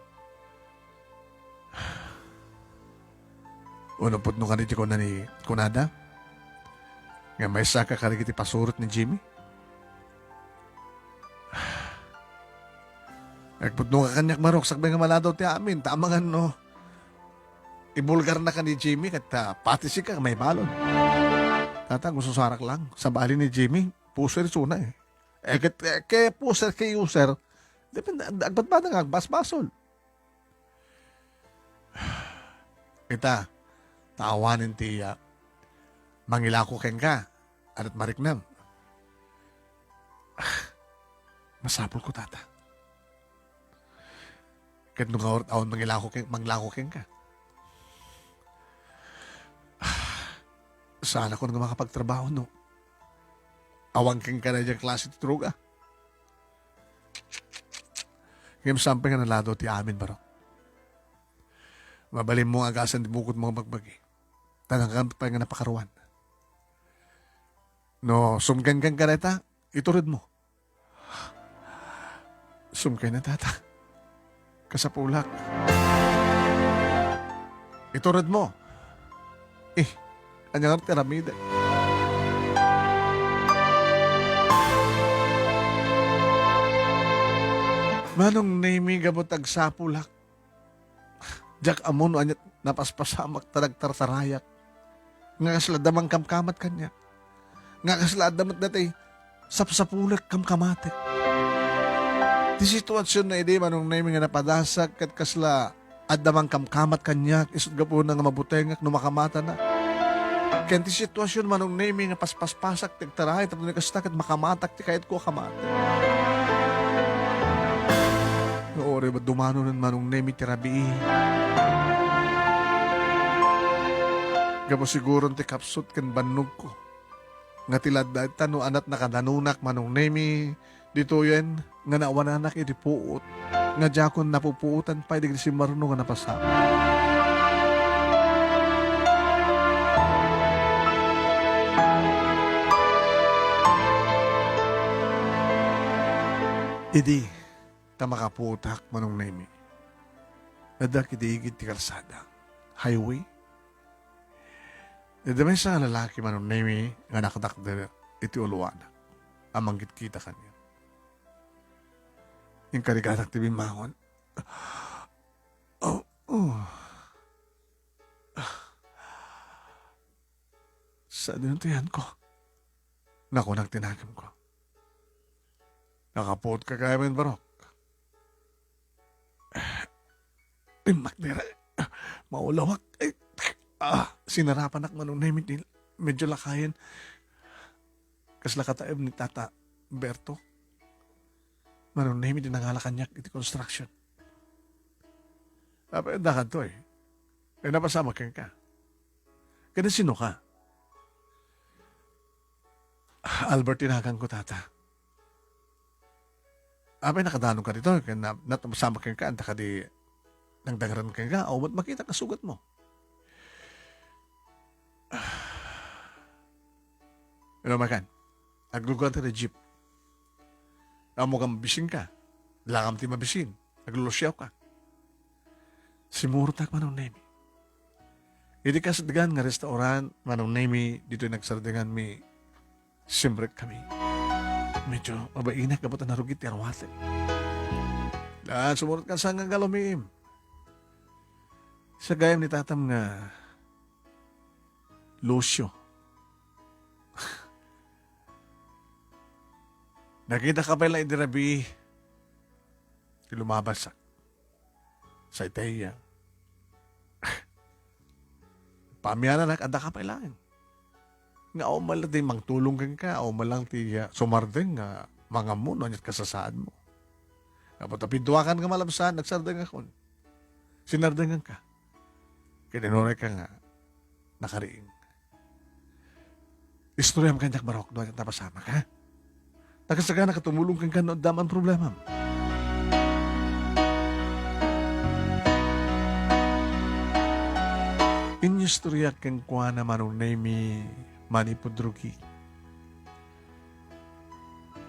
Uno pudno kadi ti kuna ni, kunada? Nga maysaka kadagiti pasurot ni Jimmy? Agpudno ka kaniak, Marok, sakbay nga maladaw ti amin. Ta amangan no ibulgarna ka ni Jimmy, ket, ah, pati sika, maibalon. Tata, gusto sarak lang. Sabali ni Jimmy, puser isuna eh. Eh, ket, eh, ke puser, ke user, depende, agbadbada nga agbasbasol. Ita, ta awanen ti, ah, mangilako kenka, ada't mariknam. Masapulko, Tata. Ket no nga oras awan mangilako ken-, manglako kenka. Saanakon nga makapagtrabaho no awan kenka daydiay klase ti droga. Ngem saan pay nga naladaw ti amin, Barok. Mabalinmo nga agasan ti bukodmo nga bagbagi. Ta nagannak pay nga napakaruan. No sumken kenka dayta, ituredmo. Sumken, Tata. Kasapulak. Ituredmo. Eh, ania nga ti aramidek? Manong Nemi, gapu ta agsapulak. Diak ammo no ania napaspasamak ta nagtartarayak. Nga kasla adda mangkamkamat kaniak. Nga kasla adda met daytay sapsapulek, kamkamatek. Ti situasionna idi, Manong Nemi, nga napadasak ket kasla adda mangkamkamat kaniak, isut' gapuna nga mabutengak no makamatanak. Ken ti situasion, Manong Nemi, nga paspaspasak ti agtarayak tapno kasta ket makamatak ti kayatko a kamate. Nga uray dumanonen Manong Nemi ti rabii. Gapu siguron ti kapsut ken bannogko nga ti ladda ita no anat nakadanonak Manong Nemi ditoyen nga naawananak iti puot nga diakon napupuotan pay dagiti simmarno nga napasamak. Idi, ta makapuotak, Manong Nemi. Adda kidi igid ti kalsada, highway. Adda maysa nga lalaki, Manong Nemi, nga nakadakder iti uluana a mangkitkita kaniak. Inkarigatak ti bimmangon. Oh, oh. Sadino ti yanko? Nakunak ti nakemko. Nakapuotka gayam, Barok. Immak dira. Maulawak. Ay, ah, sinarapanak, Manong Nemi, ti medyo lakayen. Kasla kataem ni Tata Berto. Manong Nemi, ti nangala kaniak iti construction. Apay, adda kadto, eh. Eh, napasamak kenka. Ken sino ka? Albert ti naganko, Tata. Apay, nakadanon ka ditoy, ken na-, napasamak kenka, anta kadi nangdangren kenka, awan met makita a sugat mo. Ano makan? Aglugan ta di jeep. Ammo nga mabisin ka. Lakam ti mabisin. Aglulusiaw ka. Simurotak, Manong Nemi. Iti kasdgan nga restaurant, Manong Nemi, ditoy nagsardengan mi, simrek kami. Medyo mabainak gapu ta narugit ti arwatek. Daan, sumurot ka sa nga galumiim. Sa gayam ni tatam nga Lucio. Nakita ka pay la idi rabii ti lumabas sa, sa itay, ah, paamiananak, adda ka pay laeng. Nga awan man lang ti mangtulong kenka, awan man lang ti, ah, sumardeng nga mangammo no aniat kasasaad mo. Apo ta piduakan nga malabsan, nagsardengakon. Sinardenganka. Ken inuray ka nga nakariing. Istoriam kaniak, Barok, no aniat a napasamak, ha? Ta kasla ka nakatumulong kenka no adda man problemam. Inyistoriak kenkuana, Manong Nemi, manipud rugi.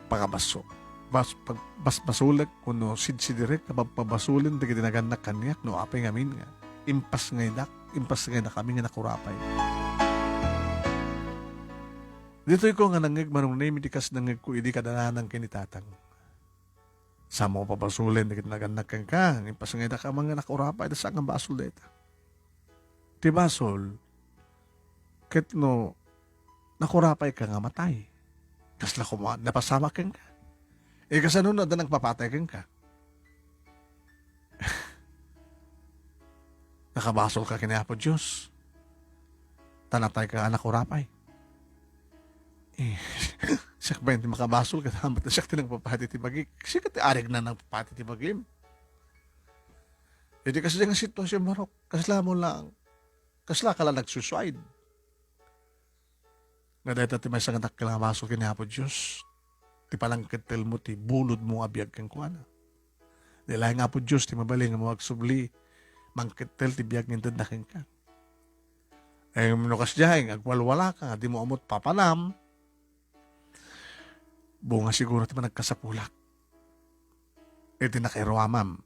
Pakabaso-, bas-, pag-, basbasolek wenno sidsidirek a pagpabasolen dagiti nagannak kaniak no apay ngamin nga impasngaydak, impasngayda kami nga nakurapay. Ditoyko nga nangngeg, Manong Nemi, ti kas nangngegko idi kadananan ken ni tatang. Saanmo a pabasolen dagiti nagannak kenka, impasngayda kami nga nakurapay, ta saan nga basol dayta. Ti basol, ket no nakurapay ka nga matay, kasla koma napasamak kenka. E, kasano no adda nagpapatay kenka? Nakabasol ka ken ni Apo Dios. Ta natay ka a nakurapay. E, siak bayen ti makabasol, ket hamat siak ti nagpapati ti bagik. Sika ti arigna nagpapati ti bagim. Iti kasdiay nga sitwasyon, Barok, kasla mo lang, kasla ka lang nagsusuaid. Nga dayta ti maysa nga dakkel nga basol ken ni Apo Dios, ti panangkettelmo ti bulodmo a biag kenkuana. Di laeng Apo Dios ti mabalin nga agsubli, mangkettel ti biag nga intedna kenka. E, no kasdiay nga agwalwala ka nga dimo ammo ti papanam, bunga siguro ti panagkasapulak. Iti nakairuamam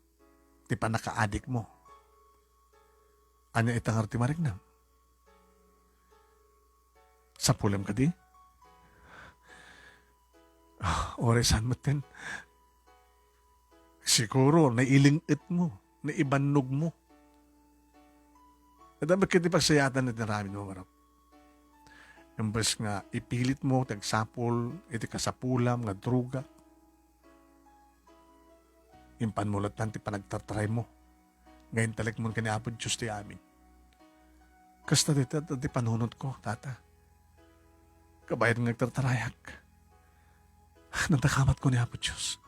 ti pannakaadikmo. Ania ita ngarud ti mariknam? Sapulem kadi? Ah, uray saan metten. Siguro, nailing-etmo, naibannogmo. Adda met kadi pagsayaatan iti aramidmo, Barok. Imbes nga ipilitmo ti agsapul iti kasapulam nga droga, impanmo latta ti panagtartaraymo nga intalekmon ken ni Apo Dios ti amin. Kasta dayta ti panunotko, Tata. Kabaelan nga agtartarayak, nadakamatko ni Apo Dios.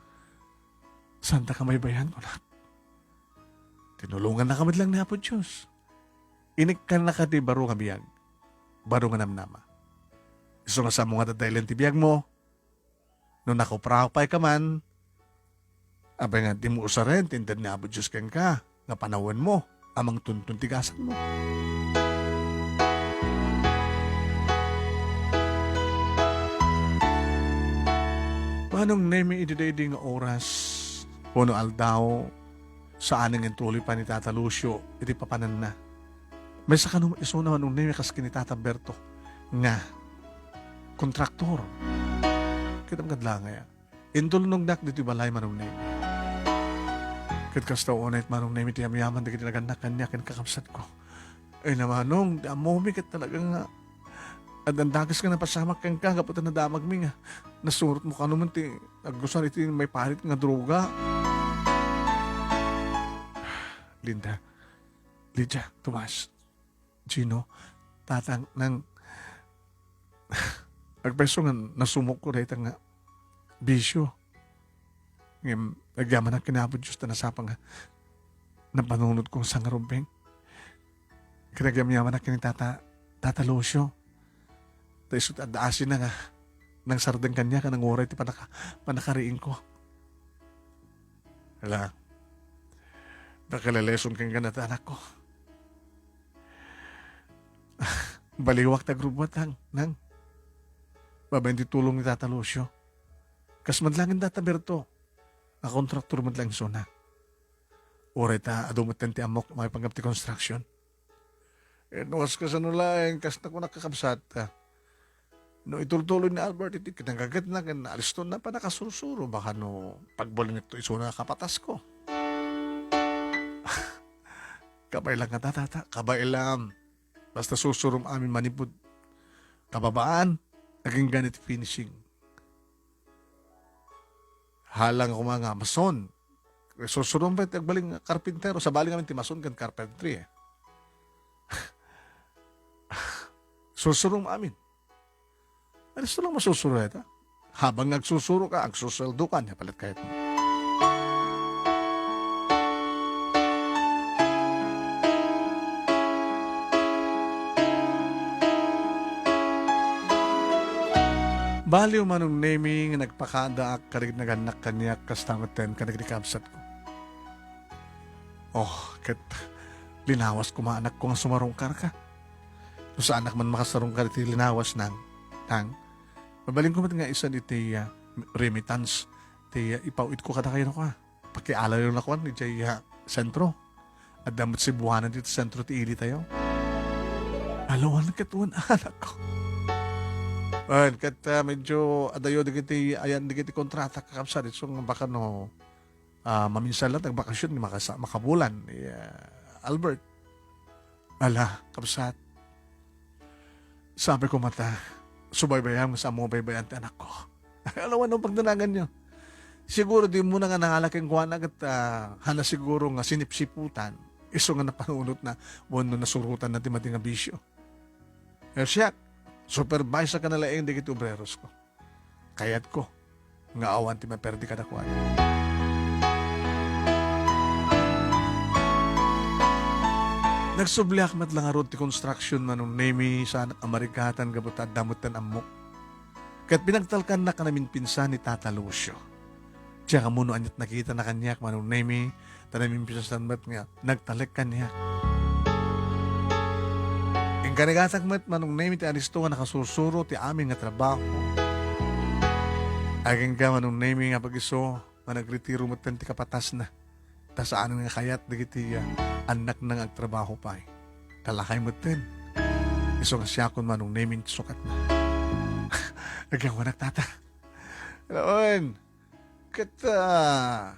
Saanta kabaybayan, kunak. Tinulongannaka met lang ni Apo Dios. Inikkannaka ti baro nga biag, baro nga namnama. Isu nga saanmo nga dadailen ti biagmo, no nakurapay ka man, apay nga dimo usaren ti inted ni Apo Dios kenka nga panawenmo a mangtuntun ti gasatmo. Manong Nemi, iti daydi nga oras, Puno aldaw, saan nga intuloy pa ni Tata Lucio iti papananna. Maysa kano isuna Manong Nemi kas ken ni Tata Berto nga kontraktor. Ket ammok gad la nga intulnognak ditoy balay Manong Nemi. Ket kasta unay Manong Nemi ti yamyaman dagiti nagannak kaniak ken kakabsatko. Ay, namanong, ti ammomi ket talaga nga addan dakes nga napasamak kenka gapu ta nadamagmi nga nasurotmo kano man ti aggusan iti maiparit nga droga. Linda, Lydia, Tomas, Gino, Tatang, nang agpayso nga nasumokko dayta nga bisio. Ngem agyamanak ken Apo Dios ta nasapa nga napanunotko nga sangarumbeng. Ken agyamyamanak ken ni Tata, Tata Lucio. Ta isu ti adda asina nga nangsardeng kaniak a nanguray ti panaka-, pannakariingko. Ala, nakalaleson kenka, anakko. Baliwak ti agrubbuat, nang, nang. Babaen ti tulong ni Tata Lucio. Kas met laeng ni Tata Berto, a kontraktor met laeng isuna. Uray ta adu metten ti ammok maipanggep ti construction. Eh, no kas-, kasano laeng, kas nakunak, kakabsat, ah, no itultuloy ni Albert iti kinagagetna ken alistonna, pannakasursuro, baka no pagbalinekto isuna a kapatasko. Kabaelam nga, Tata, kabaelam. Basta sursurom amin manipud kababaan, agingga iti finishing. Hala nga koma nga mason. Sursurom pay ti agbalin nga karpintero. Sabali ngamin ti mason ken carpentry, eh. Sursurom amin. Ano sa lang masusuro ita? Habang nagsusuroka, agsusueldoka, ania pay laeng kayatmo. Baliw, Manong Nemi, nga nagpakadaak kadagiti nagannak kaniak, kasta metten kadagiti kabsatko. Oh, ket linawas koma, anakko, nga sumarungkarka. No saannak man makasarungkar iti linawas, nang, nang, mabalinko met nga isan iti, ah, remittance ti, ah, ipaw-itko kadakayo, a pakialayo laeng idiay, ah, sentro. Adda met Cebuana ditoy sentro ti ilitayo. Ala, wen ket wen, anakko. Wen ket, ah, medyo adayo dagiti ayan dagiti kontrata, kakabsat, isu nga baka no, ah, maminsan laeng agbakasyon, makasa-, makabulan, eh, Albert. Ala, kabsat. Sabi ko met, subaybayam nga saan mo baybayan ti anakko. Ala, wen no pagdananganyo. Siguro dimmo na nga nangala kenkuana ket, ah, haanna siguro nga sinipsiputan. Isu nga napanunotna wenno nasurotanna ti madi nga bisio. Eh, siak, supervise-ak a nalaing dagiti obrerosko. Kayatko nga awan ti maperdi kadakuada. Nagsubliak met la ngarud ti construction, Manong Nemi, saanak a marigatan gapu ta adda metten ammok. Ket pinagtalkannak a naminpinsan ni Tata Lucio. Diak ammo no aniat nakitana kaniak, Manong Nemi, ta naminpinsan met nga nagtalek kaniak. Inkarigatak met, Manong Nemi, ti alisto nga nakasursuro ti amin nga trabaho. Agingga, Manong Nemi, nga pag-isu nga nagretiro metten ti kapatasna, ta saan nga kayat dagiti, ah, annakna nga agtrabaho pay. Ta lakay metten. Isu nga siakon, Manong Nemi, ti sukatna. Agyawanak, Tata. Lawen. Ket, ah,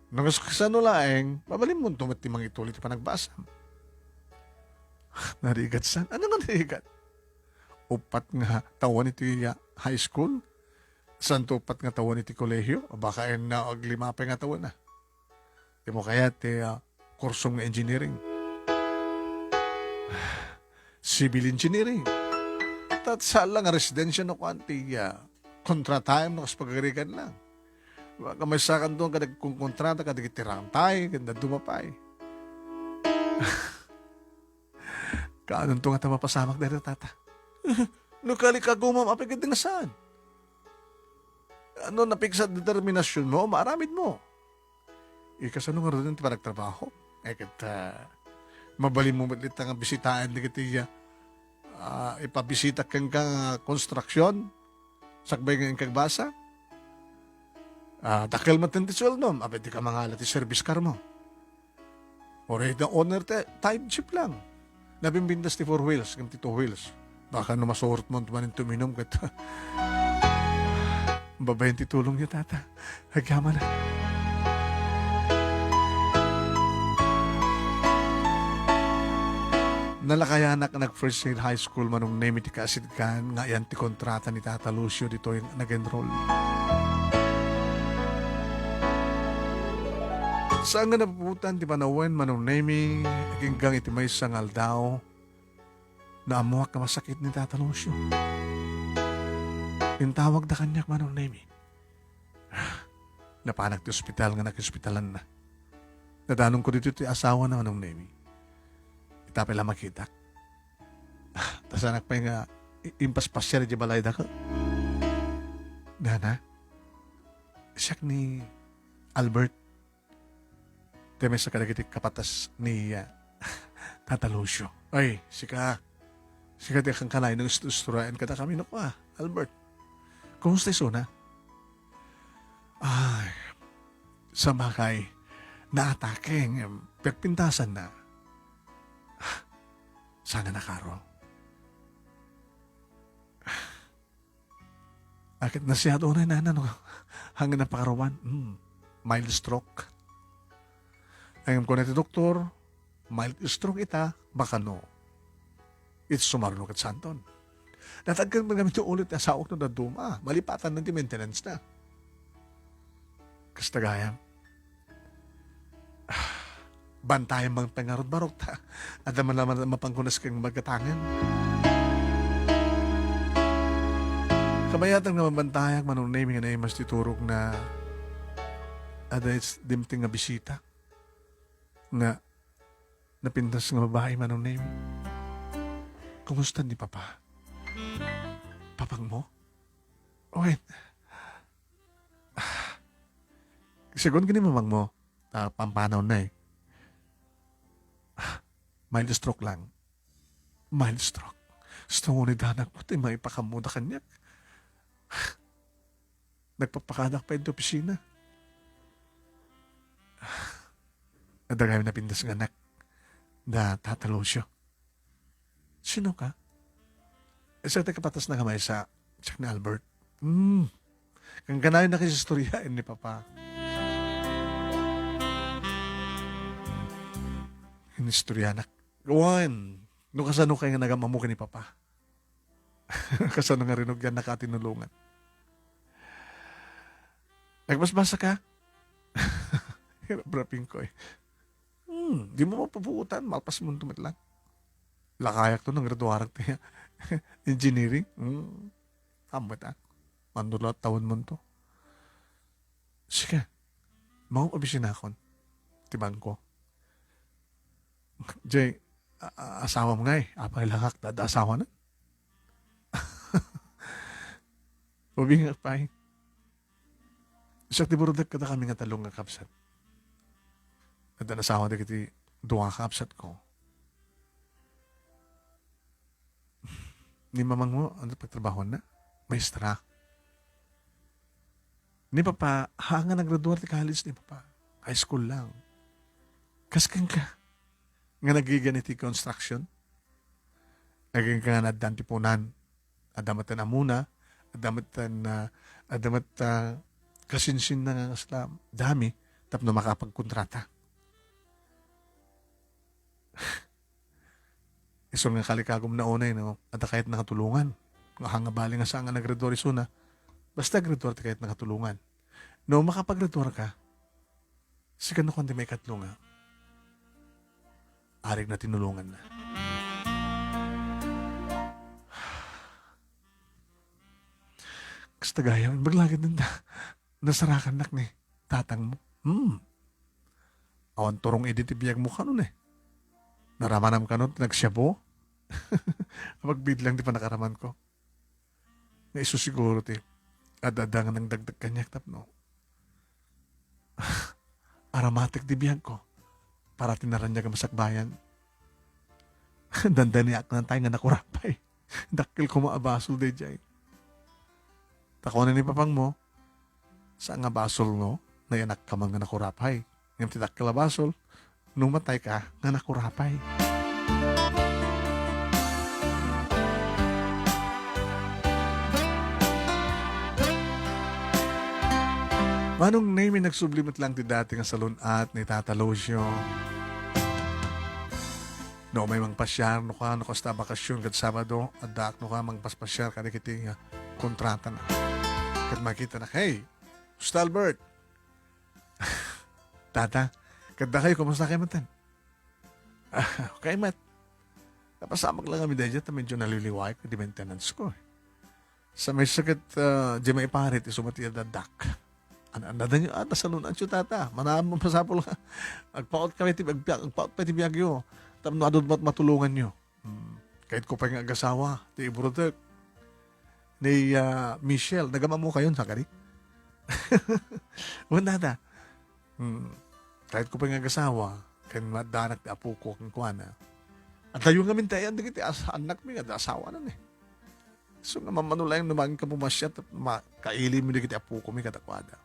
no kas-, kasano laeng, mabalinmonto met ti mangitulid ti panagbasam. Narigat san? Ano nga narigat? Uppat nga tawen iti, ah, high school? Santo, uppat nga tawen iti kolehiyo? Baka enna, aglima pay nga tawen, ah. Di mo kayat ti, ah, kurso nga engineering. Civil engineering. Tat saan la nga residensya no kuan ti, ah, kontrataem no kas pagarigan lang. Kamaysakan doon ka nagkongkontrata kadagiti rangtay, kanda dumapay. Kaanonto nga ta mapasamak dayta, Tata? No kalikagumam, apay nga saan? Ano, napiksa determinasyonmo, maaramidmo. Ikasano ngaruden ti panagtrabaho? Eh, ket, ah, mabalinmo met latta nga bisitaen dagiti, ah, ipabisita kenka nga konstruksyon, sakbay nga inka agbasa? Ah, dakkel met ti sueldom, apay dika mangala ti service car mo. Uray the owner ti time jeep lang. Nabimbintas ti four wheels, ngem ti two wheels. Baka no masurot mo, tumanin tuminum ket babaen ti tulong niyo, tata. Agyaman na. Nalakayanak nag first year high school, Manong Nemi, ti kaasidkan nga ayan ti kontrata ni Tata Lucio ditoy nag-enroll. Saan nga napuputan ti panawen, Manong Nemi, aginggang iti maysa nga aldaw, naammuak nga masakit ni Tata Lucio. Intawagda kaniak, Manong Nemi. Napanak ti ospital nga nakispitalanna. Nadanonko ditoy ti asawana, Manong Nemi. Ita pay la makitak. Ta saanak pay nga i-, impaspasiar idiay balayda ket. Nana, siak ni Albert. Ti maysa kadagiti kapatas ni, ah, Tata Lucio. Ay, sika. Sika ti kankanayon nga istu-, istoryaen kadakami no kua, Albert. Kumusta isuna? Ay, sabagay, naatake, ngem pagpintasanna. Saan nga nakaro? Aket nasiat unay, nana, no? Hangin a pakaruan. Hmm. Mild stroke. Ngem kuna ti doktor, mild stroke ita, baka no. Iti sumaruno ket santon. Natagken met ngamin ti ulo ti asawak no dadduma. Malipatan na ti maintenance na. Kasta gayam. Bantayan man pay ngarud, barok ta. Adda man laman mapangkunas ken magatangen. Kabayatan nga mabantayak, Manong Nemi, nga naimas ti turog na adda is dimteng nga bisita. Nga napintas nga babai, Manong Nemi. Kumusta ni Papa? Papang mo? Wait. Segun ken ni mamang mo, ta pampanaw na eh. Mild stroke lang. Mild stroke. Gusto mo ni danak mo, ti maipakamuda kaniak. Nagpapakadak pa iti opisina. Adda gayam napintas nga anak da Tata Lucio. Sino ka? Siak ti kapatasna nga maysa, siak ni Albert. Hmm. Kankanayon nakisistoryaen ni Papa. Inistoryanak. Wen, no kasano kay nga nagamammo ken ni Papa? Kasano nga rinugyan naka tinulongan? Nagbasbasa ka? Hirap raping ko eh. Hmm, di mo mapupuotan, malpas mo met lang. Lakayak to nang graduarak ti engineering. Hmm. Ammet a. Mandulat tawen mo to. Sige. Mangop opisinakon. Ti bangko. Jay, a-, a-, asawam ngay. Apay lakak, dada asawa na. Ubing pay. Siak ti burudek kadakami nga tallo nga kabsat. Adda nasawa dagiti dua nga kabsat ko. Ni mamang mo, ano pagtrabahoanna? Maestra. Ni Papa, haan nga naggraduar ti college ni Papa. High school lang. Kas kenka, nga nagigan iti construction? Agingga nga naaddan ti punan. Adda met ti amuna, adda met ti, ah, adda met ti kasinsinna nga kasla dami tapno makapagkontrata. Isu nga kalikagumna unay, no? Adda kayatna nga tulongan. Nga hanga bali nga saan nga naggraduar isuna. Basta graduar ti kayatna nga tulongan. No, makapagraduar ka, sika no kuan ti maikatlo nga arig na tinulongan na. Kasta gayam, imbag lagid nanda. Nasarakan nak ni tatang mo. Hmm. Awan turong idi ti biag mo kano ni. Naramanam kano ti nagsiabo? Apagbidlang ti panakaraman ko. Nga isu siguro ti ad-adda nga nangdagdag kaniak tapno aramatek ti biag ko para ti naraniag a masakbayan. Dandaniak na tay nga nakurapay. Dakkel koma a basol daydiay. Ta kuna ni papang mo, Saan nga basol no, nayanakka man nga nakurapay. Ngem ti dakkel a basol, no matayka nga nakurapay. Manong Nemy, nagsubli met lang ti dati nga salun-at ni Tata Lucio. No umay mangpasiar, no ka, no kasta bakasyon kad Sabado, addaak no ka mangpaspasiar kadagiti, ah, kontratana. Ket makitana, "Hey, Mister Albert!" "Tata, kadakayo, kumusta kayo metten?" "Ah, okay met. Napasamak lang kami daydiay ta medyo naliliwaek di maintenance ko, eh. Sa may sakit, ah, di maiparit, isu met ti addaak." "An-, an-, adayo, ah, nasalun-atyo, Tata. Manaam, masapul nga agpaut kami ti, agpa-, agpaut pay ti biagyo. Tapno adu met matulonganyo." Hmm. Kayatko pay nga agasawa, ti ibrutek. Ni, ah, Michelle, nagamammokayon, saan kadi? Wen, Tata. Hmm. Kayatko pay nga agasawa, ken maaddanak ti apoko kenkuana. Adayo ngamin ti ayan dagiti as-, annakmi nga adda asawana, eh. Isu nga mamano laeng no mangin ka pumasiar, ma-, kailiwmi dagiti apokomi kadakuada.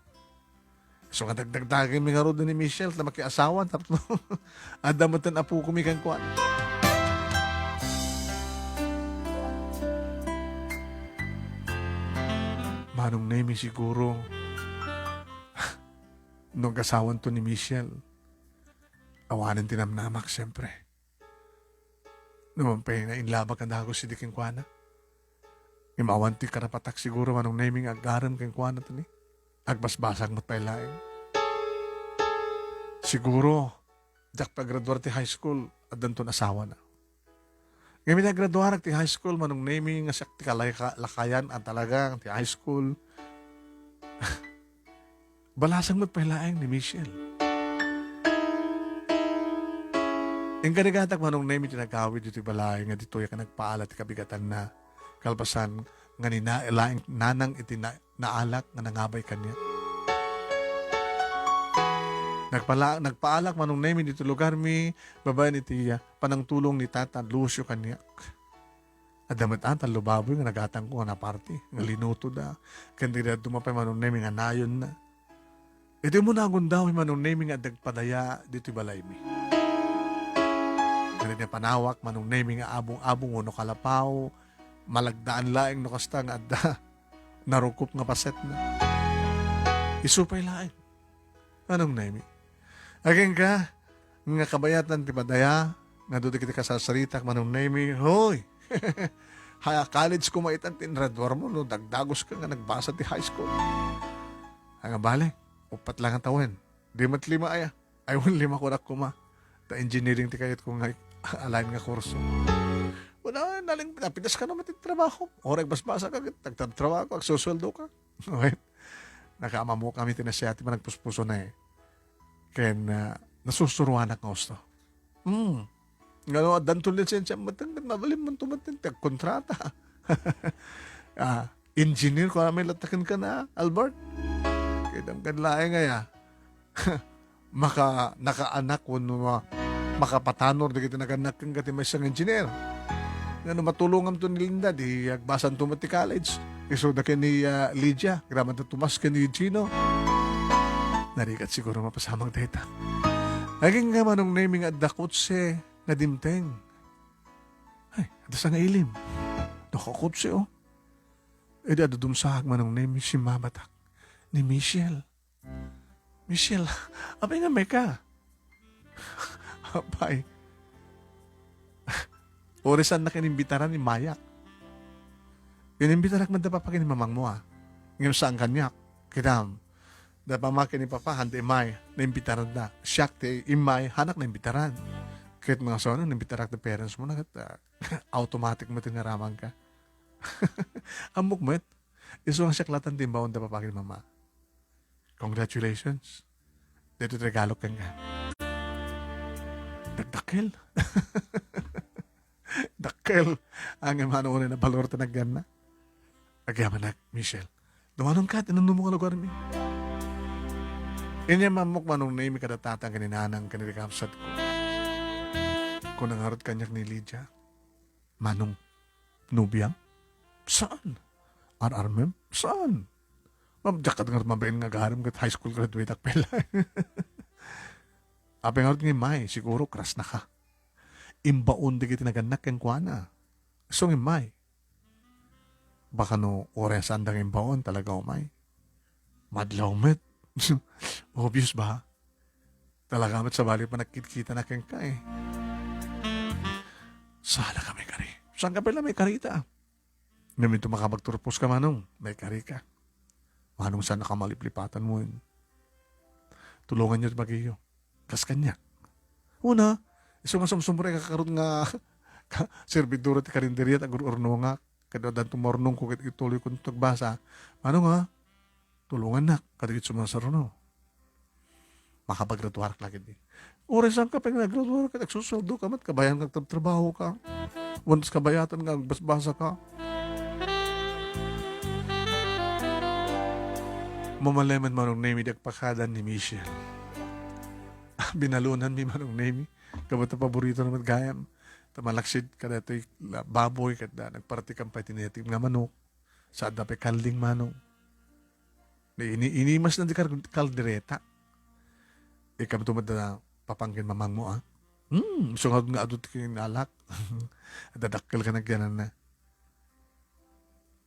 Isu nga dagdagdagenmi ngarud ni Michelle ta makiasawa tapno adda metten apokomi kenkuana. Manong Nemy, siguro, no agasawanto ni Michelle, awanen ti namnamak, siyempre. Numan pay nainlabak a dagus idi kenkuana. Ngem awan ti karapatak siguro, Manong Nemy, nga agarem kenkuana tani. Agbasbasag met pay laeng. Siguro, diak pay agraduar ti high school, addanton asawana. Ngem idi agraduarak ti high school, Manong Nemy, nga siak ti kalaka-, lakayan a talaga ti high school. Balasang met pay laeng ni Michelle. Inkarigatak, Manong Nemy, ti nagawid ditoy balay nga ditoy a nagpaala ti kabigatanna. Kalpasan nga ni na-, laeng nanang iti na-, naalak nga nangabay kaniak. Nagpala-, nagpaalak, Manong Nemy, ditoy lugarmi, babaen iti, ah, panangtulong ni Tata Lucio kaniak. Adda met ata baboy nga nagatangko nga naparti, nga linutoda. Ken dagiti dadduma pay, Manong Nemy, nga nayonna. Iti umuna a gundaway, Manong Nemy, nga adda agpadaya ditoy balaymi. Ken iti panawak, Manong Nemy, nga abong-abong wenno kalapaw, malagdaan laeng no kasta nga adda narukop nga pasetna. Isu pay laeng. Manong Nemy. Agingga, nga kabayatan ti padaya, nga dudi kiti kasarsaritak, Manong Nemy, hoy! High college koma itan ti ingraduarmo, no dagdaguska nga nagbasa ti high school. Nga bale, uppat lang a tawen. Di met lima aya. Ay, wen lima kunak koma. Ta engineering ti kayatko nga aline nga kurso. Wala, naling, napitas ka naman ti trabaho. Oray basbasa ka, nagtatrabaho ka, agsusueldo ka. Wen, nakaammo kami ti nasiati, managpuspuso na eh. Ken, ah, nasusuroanak nga husto. Hmm. Ngano, addanto lisensia metten, ket mabalinmonto metten ti agkontrata. Ah, engineer, kua met latta kenka, Albert. Ket anggan laeng aya. Maka-, nakaanak wenno ma-, makapatanor dagiti nagannak kenka ti maysa nga engineer. Ngano, matulonganto ni Linda, di agbasanto met ti college. Isuda ken ni, ah, Lydia, agraman da Tomas ken ni Gino. Narigat siguro mapasamak dayta. Agingga, Manong Nemy, nga adda kotse nga dimteng. Ay, adda sangailim. Nakakotse, oh. Idi adudumsaak, Manong Nemy, simmabatak ni Michelle. "Michelle, apay nga mayka?" Apay. Urisannak inimbitaran ni Mayak. Inimbitarak met da papa ken ni mamangmo, ah. Ngem saan kaniak. Kitam, da mama ken ni papa, handa immay, naimbitaran da. Siak ti immay, hanak naimbitaran. Ket nga saan, inimbitarak da parents mo na, ket, ah, automatic met nga aramang ka. Ammok met. Isu nga siak latta ti imbaon da papa ken ni mama. Congratulations. Daytoy ti regalok kenka. Dakdakkel. Dakkel. Ang imano unay na balor ti nagyanna. Agyamanak, Michelle. Dumanong ka, tinanong mo nga lugar mi. Inya mammok, Manong Nemy, kada tatang ken ni nanang ken ni kakabsatko. Kuna ngarud kaniak ni Lydia, "Manong, nobia? Saan? Ar-armem? Saan?" Ma'am, diak ket ngarud mabain nga agarim ket high school graduate ak pay laeng. Apay ngarud nga immay, siguro crush na ka. Imbaon dagiti nagannak kenkuana. Isu nga immay. Baka no uray saanda nga imbaon, talaga umay. Madlaw met. Obvious ba? Talaga met sabali pa nagkitkita na kenka eh. Saan ka maikari? Saan ka pala maikarita? Ngem inton makapagturpos ka, Manong, maikari ka. Manong, saan ka maliplipatan mo yun? Tulungan niyo ti magiyo. Kas kaniak. Una, isu nga sumsumrek ka karud nga ka-, servidora ti karinderia, ti agur-urnongak. Kada danto marunong ko ket ituloy ko ti agbasa. Manong, ha? Tulongannak kadagiti sumasaruno. Makapagraduar la ketdi. Uray saan ka pay nga naggraduar ket agsusueldo ka met, kabayan nga agtrabtrabaho ka. Once kabayatan nga agbasbasa ka. Mamalem met Manong Nemi, di agpakada ni Michelle. Binalonanmi Manong Nemi. Kabata paborito na met gayam. Ta malaksid kadatoy la-, baboy, kada nagpartikan pay ti native nga manok. Saanda pay kalding manok. Ini-, inimasna ti kar-, kaldereta. Ikamto met da papangkin mamangmo, ah. Hmm, isu nga adu ti kinalak. Dadakkel ka nagyanan na.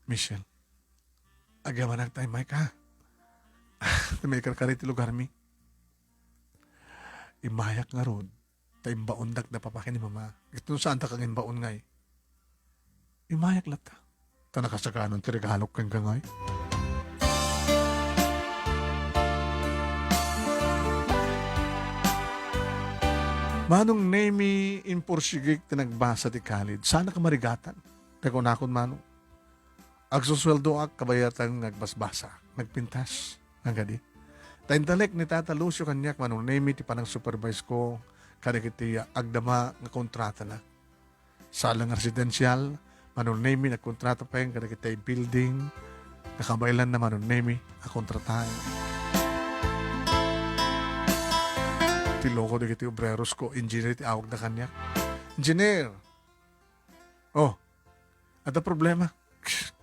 Michelle, agyamanak ta immay ka. Ti maikarkari ti lugarmi. Immayak ngarud. Ta imbaondak da papa ken ni mama. Ket no saan ta kang imbaon ngay? Immayak latta. Ta nakasakanon ti regalok kenka ngay. Manong Nemi, impursigik ti nagbasa ti college. Saan ka marigatan? Ti kunakon, Manong. Agsusueldoak kabayatan nga agbasbasa, nagpintas, nga kadi. Ta intalek ni Tata Lucio kaniak Manong Nemi ti panang-supervise ko kadagiti agdama nga kontratana. Saan la nga residential, Manong Nemi nagkontrata pay kadagiti building nga kabaelanna Manong Nemi a kontrataen. Ti loko dagiti obreros ko, engineer ti awagda kaniak. Engineer! Oh, adda problema.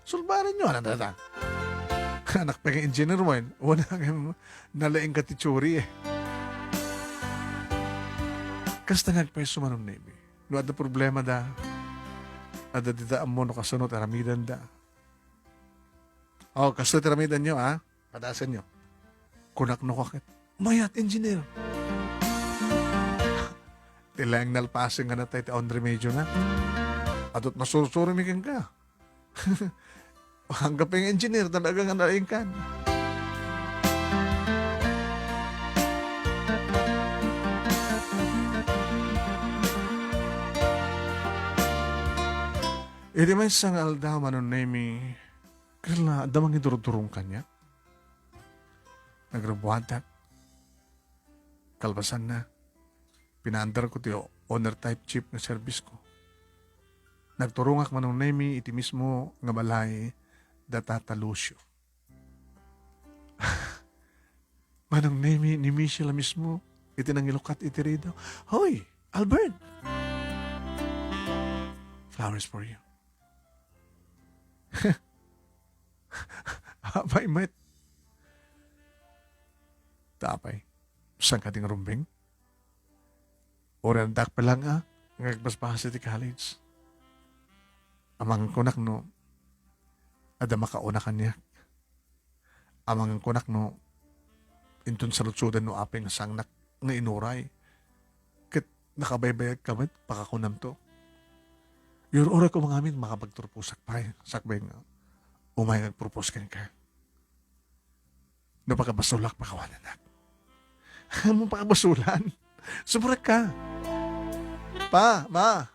Sulbarenyo, ano data? Anak pay nga engineer mo, eh. Wala nga nalaing ka ti teory, eh. Kasta nga agpayso Manong Nemi. No adda problema da, adda dita ammo no kasano ti aramidan da. Oh, kastoy ti aramidan nyo, ha? Padasen nyo. Kunak no kaket. Mayat, engineer. Ti laeng nalpasen nga natay ti awan remedio na. Adut masursuro mi kenka. Anggapo nga engineer, talaga nga naingkan. Iti maysa nga aldaw, Manong Nemi, kala adda mangidurudurong kaniak. Nagrubuatak. Kalpasanna, pinaandarko ti owner type jeep nga service ko. Nagturongak Manong Nemi iti mismo nga balay da Tata Lucio. Manong Nemi, ni Michelle a mismo iti nangilukat iti ridaw. Hoy, Albert! Flowers for you. Apay met. Ta apay, saan ka ti nga rumbeng? Uray addaak pay laeng nga agbasbasa ti college. Amangan kunak no adda makauna kaniak. Amangan kunak no inton saludsodan no apay nga sangnak nga inuray. Ket nakabaybayag ka met, pakakunamto. Ur-uray ko mangamin, makapagturposak pay. Sakbay nga, umay nga agpropose kenka. No pakabasolak, pakawanenak. Mo pakabasolan? Sumurek ka. Pa, ma.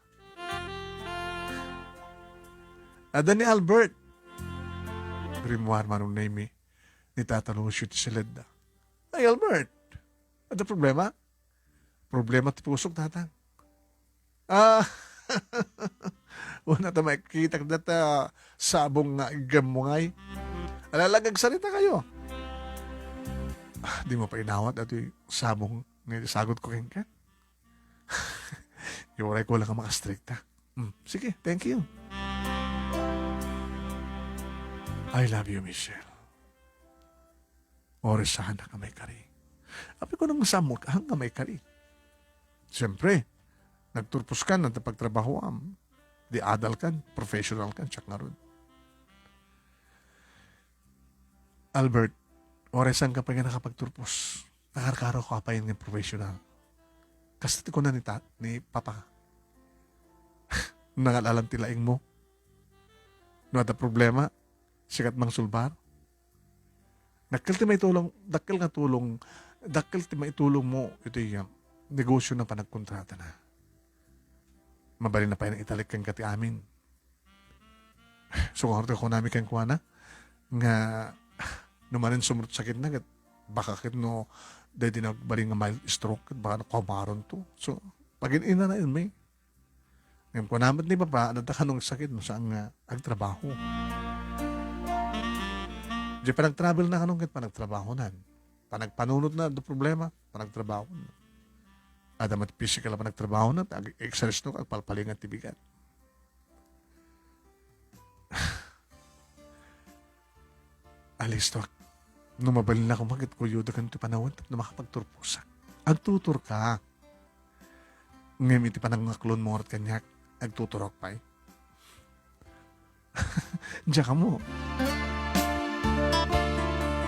Adda ni Albert. Rimmuar Manong Nemi ni Tata Lucio ti siledda. Ay, Albert. Adda problema? Problema ti pusok, Tatang. Ah, una ta makitak data sabong nga igem mo ngay. Alalag agsarita kayo. Ah, di mo pa inawat ato sabong nga isagot ko kenka? Yuray ko lang ka makastrikta. Hmm, sige, thank you. I love you, Michelle. Oras sana ka maikari. Apay ko nang masamot ka nga maikari. Siyempre, nagturpos ka na pagtrabahoam. Di adal kan, professional kan, siak ngarud. Albert, oras saan ka pay nga nakapagturpos? Nakarkaro ka pay nga professional. Kasta ti kuna ni ta-, ni Papa. Nangal-alam ti laing mo. No adda problema, sikat mangsulbar. Dakkel ti maitulong, dakkel nga tulong, dakkel ti maitulong mo iti, ah, negosyo na panagkontrata na. Mabalin na pay nga italik kenka ti amin. So, kunam ti kunami kenkuana nga no manen sumrot sakit na, ket baka ket no, daydi nagbalin nga mild stroke, ket baka no kumaron to. So, pagin-inanayon mi. Ngem kuna met ni Papa, adda kano nga sakit no saan nga agtrabaho. Di panagtravel na kano ket panagtrabahonan. Panagpanunot na, adda problema, panagtrabaho na. Adda met physical a panagtrabaho na, ag-exercise no, agpalpalingan ti bigat. Alisto ak. No mabalin la koma ket kuyoda ken ti panawen tapno makapagturposak. Agtutor ka. Ngem iti panangaklon mo ngarud kaniak, agtuturok pay. Diak ammo.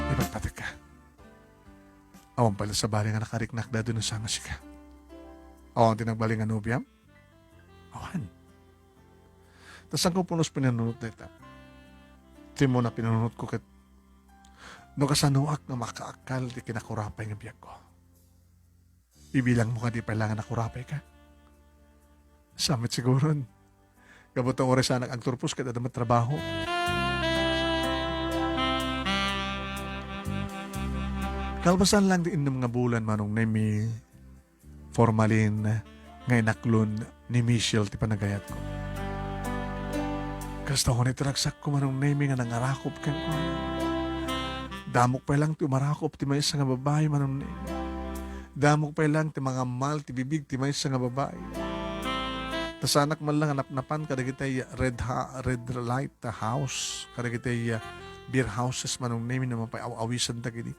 Ipagpatek ka. Awan pay la sabali nga nakariknak daytoy no saan nga sika. Awan ti nagbalin nga nobiam? Awan. Ta saan ko pulos pinanunot dayta? Ti umuna pinanunotko ket no kasanoak nga makaakkal ti kinakurapay nga biagko. Ibilang mo kadi pay la nga nakurapay ka? Saan met siguron. Gapu ta uray saanak agturpos ket adda met trabaho. Kalpasan lang ti innem nga bulan, Manong Nemy, formalin nga inaklon ni Michelle ti panagayatko. Kasta unay ti ragsakko, Manong Nemy, nga nangarakop kenkuana. Damok pay lang ti umarakop ti maysa nga babai, Manong Nemy. Damok pay lang ti mangammal ti bibig ti maysa nga babai. Ta saanak man lang a napnapan kadagiti red ha-, red light house, kadagiti, ah, beer houses, Manong Nemy, no mapaaw-awisanta idi.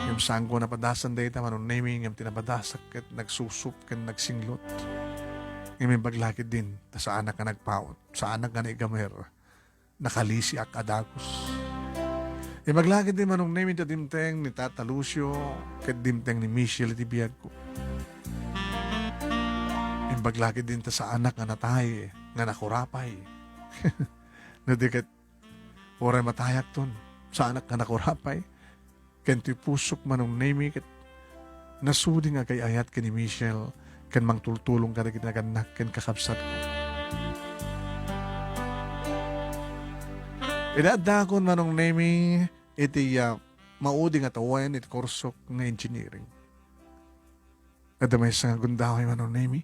Ngem saanko a napadasan dayta, Manong Nemy, ngem ti napadasak ket nagsusup ken nagsinglot. Ngem imbag la ketdin, ta saanak nga nagpaut, saanak nga naigamer, nakalisiak a dagus. Imbag la ketdin, Manong Nemy, ta dimteng ni Tata Lucio ket dimteng ni Michelle iti biagko. Imbag la ketdin ta saanak nga natay, nga nakurapay. No di ket uray matayakton, saanak nga nakurapay. Ken ti pusok, Manong Nemy, ket nasudi nga agay-ayat ken ni Michelle ken mangtultulong kadagiti nagannak ken kakabsatko. Ida addakon, Manong Nemy, iti, ah, maudi nga tawen iti kursok nga engineering. Adda maysa nga gundaway, Manong Nemy,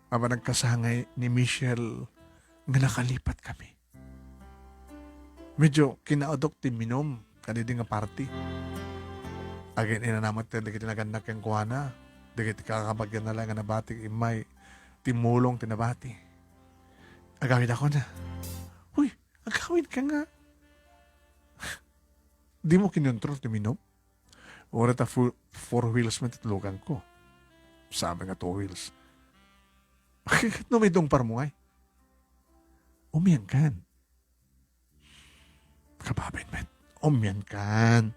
a panagkasangay ni Michelle nga nakalipat kami. Medyo kinaudok ti minum kadidi nga party. Agin-inana met dagiti nagannak kenkuana, dagiti kakabagianna la nga nabati, immay timmulong ti nabati. Agawidakon, "Uy, agawidka nga. Dimo kinontrol ti minum?" Uray ta fu-, four wheels met ti itloganko. Saan nga two wheels. No maitungparmo ngay. Umiankan. Kababain met. Umiankan.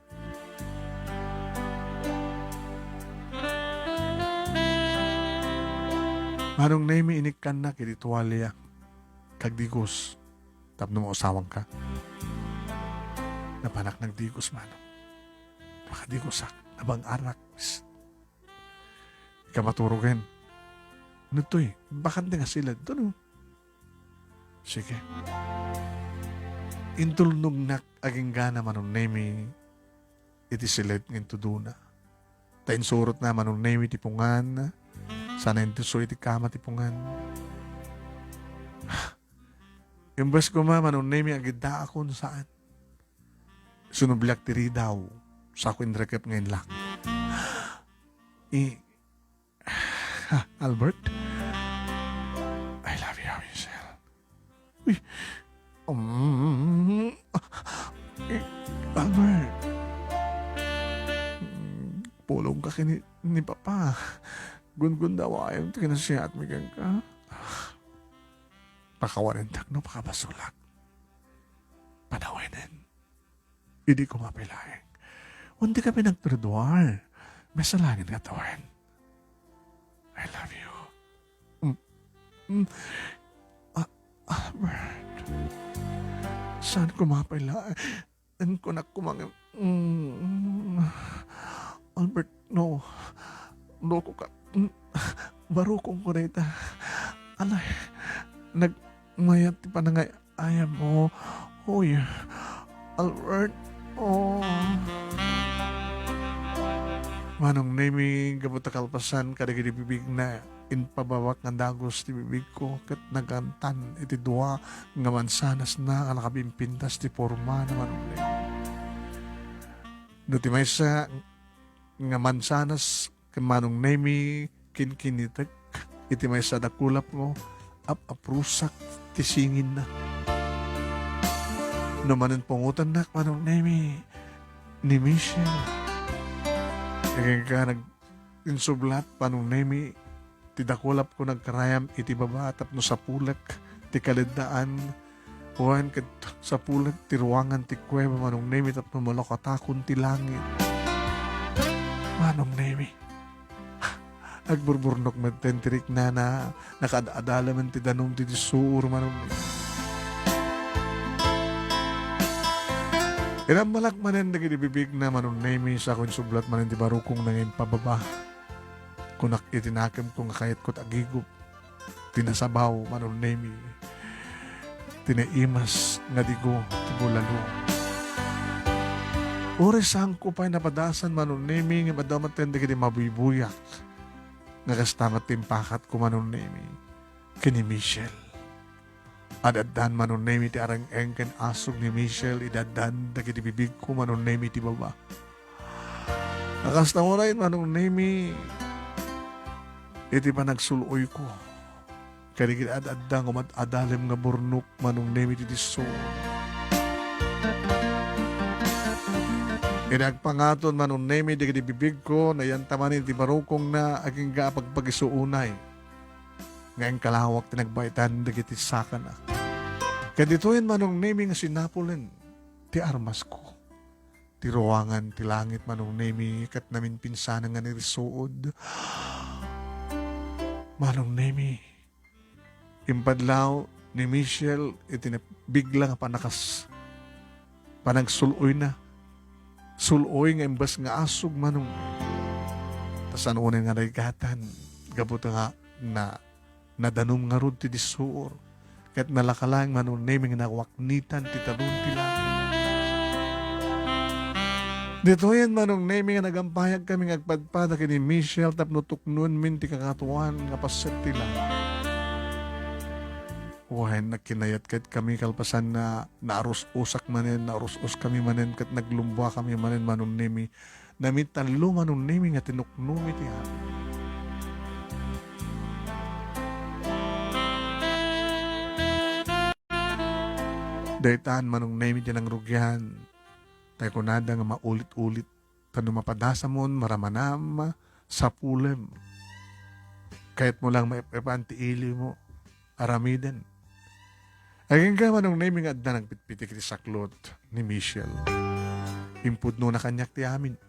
Manong Nemy, inikkannak iti tualia. Kagdigos. Tapno mausawangka. Napanak nagdigos, Manong. Makadigosak. Nabang-arak. Ikamaturo ken. Nagtoy, bakante nga siled. Ano? Sige. Intulnognak aginggana, Manong Nemy, iti siled nga intudona. Ta insurotna, Manong Nemy, ti pungan. Sana intuso iti kama ti pungan. Imbes koma, Manong Nemy, agiddaakon saan. Sinubliak ti ridaw. Sako inrekep nga inlak. I-, Albert? I love you, Michelle. Uy. Um, eh, Albert. Pulongka ken ni, ni Papa. Gunggundawaem ti kinasiatmi kenka. Pakawanentak no pakabasolak. Panawenen. Idi koma pay laeng. Wen dika pinagperdonar. Masalagen nga tawen. I love you. Mm. Mm. Ah, Albert. Saan koma pay laeng? Inkunak koma nga, mm, Albert, no. Loko ka. Mm, barukongko dayta. Anay, nagmayat ti panangay-, Ay, amo. Uy, Albert. Oh. Manong Nemi, gapu ta kalpasan kadagiti bibigna, impababak nga dagus ti bibigko, ket nagantan iti dua nga mansanasna a nakabimpintas ti pormana, Manong Nemi. No ti maysa nga mansanas ken Manong Nemi, kinkinitek iti maysa a dakulapko, ap-aprusak ti singinna. No manen pungotennak, Manong Nemi, ni Michelle. Kenka nag-, insublat, Manong Nemi, ti dakulapko nagkarayam iti baba tapno sapulek ti kaleddaan, wen ket sapulek ti ruangan ti kuweba, Manong Nemi, tapno malakatakon ti langit. Manong Nemi, agburburnok metten ti riknana, nakaad-adalemen ti danum ti, ti suor, Manong Nemi. Inammalak manen dagiti bibigna, Manong Nemi, sako insublat manen ti barukongna nga impababa. Kunak iti nakemko nga kayatko ti agigup ti nasabaw, Manong Nemi, ti naimas nga digo ti bulalo. Uray saanko pay napadasan, Manong Nemi, ngem adda metten dagiti mabuybuyak nga kasta met ti impakatko, Manong Nemi, ken ni Michelle. Ad-addan, Manong Nemi, ti areng-eng ken asug ni Michelle idi addan dagiti bibigko, Manong Nemi, iti baba. A kasta unay, Manong Nemi, iti panagsul-oyko kadagiti ad-adda nga umad-adalem nga burnok, Manong Nemi, iti disso. Idi agpangaton, Manong Nemi, dagiti bibigko, nayanta manen iti barukongna, agingga a pagpagisu unay nga inkalawak ti nagbaetan dagiti sakana. Ket ditoyen, Manong Nemi, nga sinapulen ti armasko. Ti ruangan ti langit, Manong Nemi, ket naminpinsanen nga nirisuod. Manong Nemi, impadlaw ni Michelle iti na-, bigla nga panakas-, panagsul-oyna. Sul-oy nga imbes nga asug, Manong. Ta saan unay nga naigatan, gapu ta nga na-, nadanum ngarud ti dissuor, ket nalaka laeng, Manong Nemi, nga nawaknitan ti talon ti langit. Ditoyen, Manong Nemi, nga nagampayagkami nga agpadpada ken ni Michelle tapno tuknoenmin ti Kakatuan nga paset ti langit. Wen, nagkinayatkayatkami kalpasan nga naarus-osak manen, naarus-oskami manen, ket naglumbuakami manen, Manong Nemi. Namitallo, Manong Nemi, nga tinuknomi ti amin. Daytan, Manong Nemi, ti nangrugian. Tay kunada nga maulit-ulit. Ta no mapadasamon, maramanam, sapulem. Kayatmo lang maep-epan ti ilimo. Aramiden. Agingga, Manong Nemi, nga adda nagpitpitik iti saklot ni Michelle. Impudnona kaniak ti amin.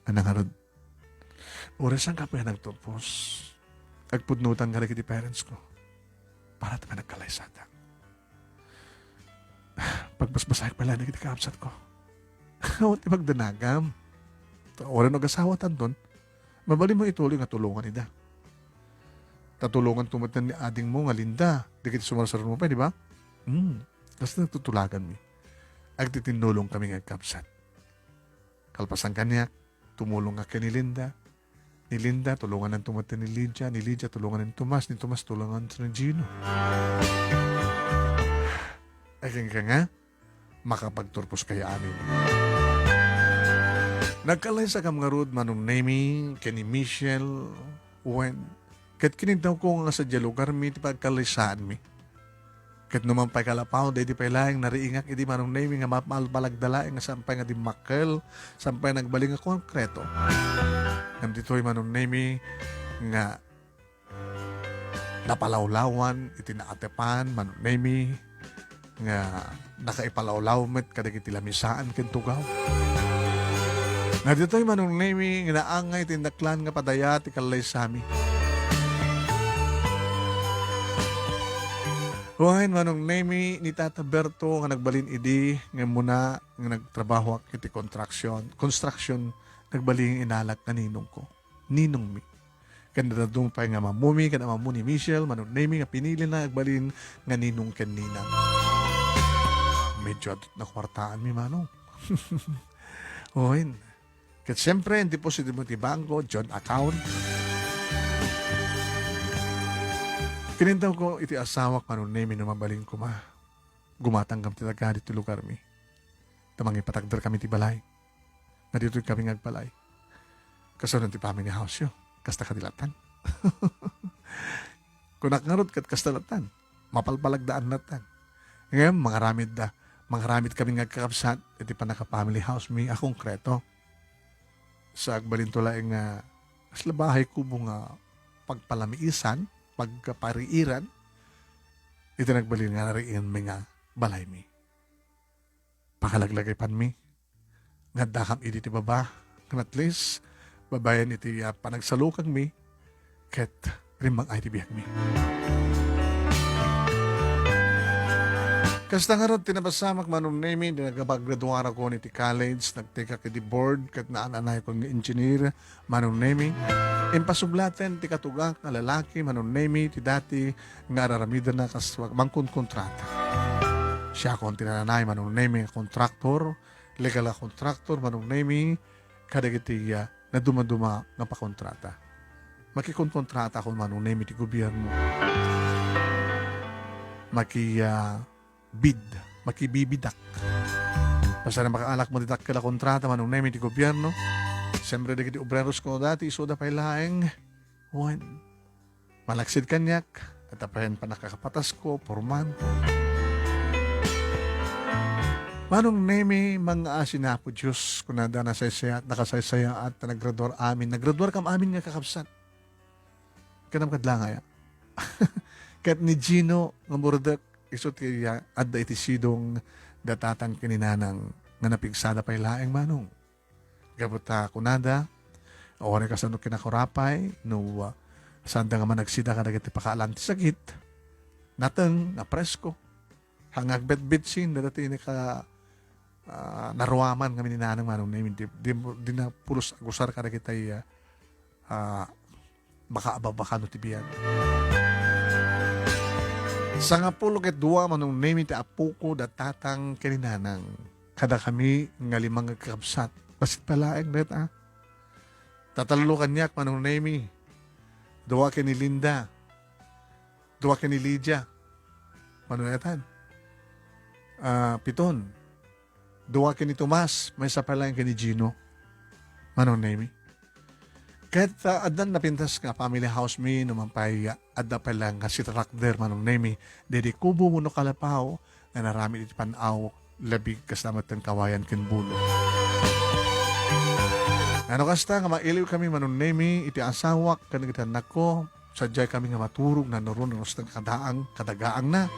Ania ngarud, uray saan kappay a nagturpos, agpudnotan kadagiti parents ko para ti panagkalaysatak. Pagbasbasaek pay laeng dagiti kakabsatko. Awan ti pagdanagam. Ta uray no agasawatanton, mabalinmo ituloy nga tulongan ida. Ta tulonganto met ni adingmo nga Linda, dagiti sumarsaruno pay, di ba? Hmm, kasta nagtutulaganmi. Agtitinnulongkami nga agkabsat. Kalpasan kaniak, tumulongak ken ni Linda. Ni Linda, tulongananto met ni Lydia. Ni Lydia, tulongan ni Tomas. Ni Tomas, tulonganto ni Gino. Agingga nga, makapagturposkayo amin. Nagkallaysakam ngarud, Manong Nemi, ken ni Michelle, wen, ket kiniddawko nga sadiay lugarmi ti pagkallaysaanmi. Ket no man pay kalapaw, daydi pay laeng nariingak idi Manong Nemi nga mapalpalagda laeng nga saan pay nga dimmakkel, saan pay nagbalin nga konkreto. Ngem ditoy Manong Nemi nga napalawlawan iti naatepan, Manong Nemi, nga nakaipalawlaw met kadagiti lamisaan ken tugaw. Nga ditoy Manong Nemi nga naangay ti indaklan nga padaya ti kallaysami. Wen, Manong Nemi, ni Tata Berto nga nagbalin idi nga muna nga nagtrabahoak iti construction, construction, nagbalin nga inalak nga ninongko. Ninongmi. Ken dadduma pay nga ammomi ken ammo ni Michelle, Manong Nemi, nga pinilina agbalin nga ninong ken ninang. Medyo adut na kuartaanmi, Manong. Wen. Ket siyempre, deposit mo ti bangko, joint account. Kinintawko iti asawak, Manong Nemi, no mabalin koma. Gumatanggam ti daga ditoy lugarmi. Ta mangipatagderkami ti balay. Nga ditoy kami nga agbalay. Kasano ti family house yo? Kasta kadi latan? Kunak ngarud ket kasta latan. Mapalpalagdaan latan. Ngem, mangaramid da. Mangaramid kami nga agkakabsat iti pannaka-family house mi a konkreto. Sa agbalinto laeng nga, kasla bahay kubo nga pagpalamiisan, pagpariiran, iti nagbalin nga nariinganmi nga balaymi. Pakalaglagaypanmi nga addakam idi ti baba, ngem at least, babaen iti, ah, panagsalukangmi, ket rimmang-ay ti biagmi. Kasta ngarud ti napasamak, Manong Nemi, di nagpaggraduarakon iti college, nagtekak iti board, ket naan-anaykon nga engineer, Manong Nemi. Impasublaten ti katugak nga lalaki, Manong Nemi, ti dati nga ar-aramidenna kas mangkonkontrata. Siakon ti naan-anay, Manong Nemi, nga kontraktor, legal a kontraktor, Manong Nemi, kadagiti, ah, nadumaduma nga pakontrata. Makikonkontrata ako, Manong Nemi, ti gobierno. Maki, ah, bid, makibibidak. Basta na makaalak mo ti dakkel a kontrata, Manong Nemi, ti gobierno. Siyempre, dagiti obreros ko dati, isuda pay laeng. Wen. Malaksid kaniak, adda pay pannakakapatasko, porman. Manong Nemi, mangngaasin Apo Dios, kunada, nasaysayaat, nakasaysayaat, ta naggraduar amin. Naggraduar kam amin nga kakabsat. Kanam kadlangaya. Ket ni Gino nga murdek, isu ti, ah, adda iti sidong da tatang ken ni nanang nga napigsada pay laeng, Manong. Gapu ta kunada, uray kasano kinakurapay, no, ah, saanda nga managsida kadagiti pakaalan ti sakit, nateng, napresko. Nga agbetbetsin, dagiti naka-, ah, naruaman nga ni nanang, Manong Nemi, di, di, di na pulos agusar kadagiti, ah, ah, baka ababakano ti biag. Sangapulo ket dua, Manong Nemi, ti apoko, da tatang ken ni nanang. Kadakami nga lima nga kakabsat. Bassit pay laeng dayta. Tatallo kaniak, Manong Nemi. Dua ken ni Linda. Dua ken ni Lydia. Mano daytan? Ah, piton. Dua ken ni Tomas, maysa pay laeng ken ni Gino. Manong Nemi. Ket, ah, addan napintas nga family house mi, no man pay, ah, adda pay laeng nga sitarakder, Manong Nemi, daydi kubo wenno kalapaw nga naramid iti pan-aw, labig, kasta met ti kawayan ken bulo. Ngano kasta nga mailiw kami, Manong Nemi, iti asawak ken iti annakko, sadiay kami nga maturog, nanurun, nanustan, kadaang, kadagaangna.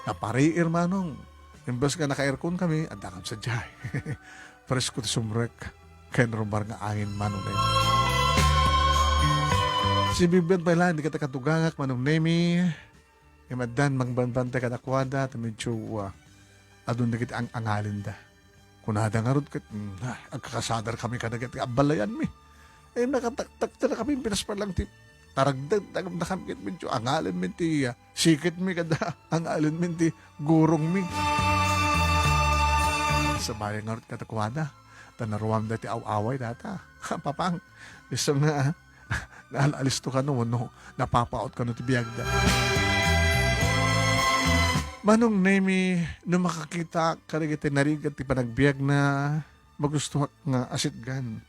Napariir, Manong. Imbes nga naka-aircon kami, adda kam sadiay. Presko ti sumrek ken rumbar nga angin, Manong Nemi. Sibibbian pay laeng dagiti katugangak, Manong Nemi. Ngem addan mangbambantay kadakuada, ta medyo, ah, adun dagiti ang-angalinda. Kunada ngarud ket, mm, ah, agkakasadar kami kadagiti abbalayanmi. Eh, nakataktak ti nakapimpinas pa lang ti taragdagdagam da kami ket medyo angalin mi ti, ah, sikit mi kada angalin mi ti gurong mi. Sabay ngarud kadakuada, ta naruam da ti aw-away data. Papang, isu nga, naal-alisto kano wenno napapaot kano ti biagda. Manong Nemi, no makakita kadagiti narigat ti panagbiagna, magustuak nga asitgan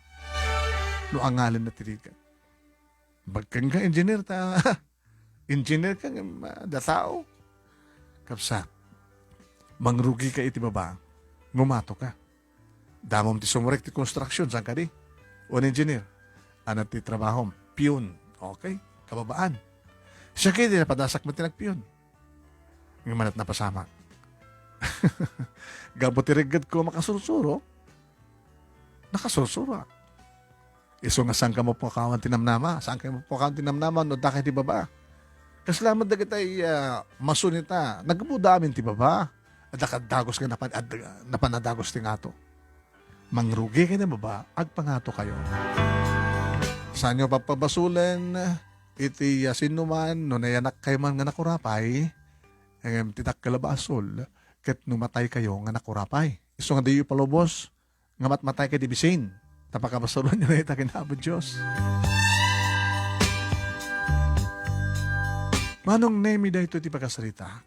no angalinna ti rigat. Bagken ka engineer ta engineer ka ngem, ah, datao. Kabsat, mangrugika iti baba, ngumato ka. Damom ti sumurek ti construction, saan kadi? Wen engineer. Ania ti trabahom? Pion. Okay. Kababaan. Siak idi napadasak met ti nagpion. Ngem ania't napasamak? Gapu ti reggetko, makasursuro. Nakasursuro. Isu nga saanka mapakawan ti namnama, saanka mapakawan ti namnama no adda kay ti baba. Kasla met dagiti, ah, mason ita, naggapuda amin ti baba. Adda kadagos nga napan-, ad-, napan a dagos ti ngato. Mangrugi kay ni baba, agpangato kayo. Saanyo papabasolen iti, ah, sinuman no nayanak kayo man nga nakurapay, ngem ti dakkel a basol, ket no matay kayo nga nakurapay. Isu nga diyo palubos, nga matmatay kadi bisin ta pakabasolonyo ita ken Apo Dios. Manong Nemi daytoy ti pakasarita.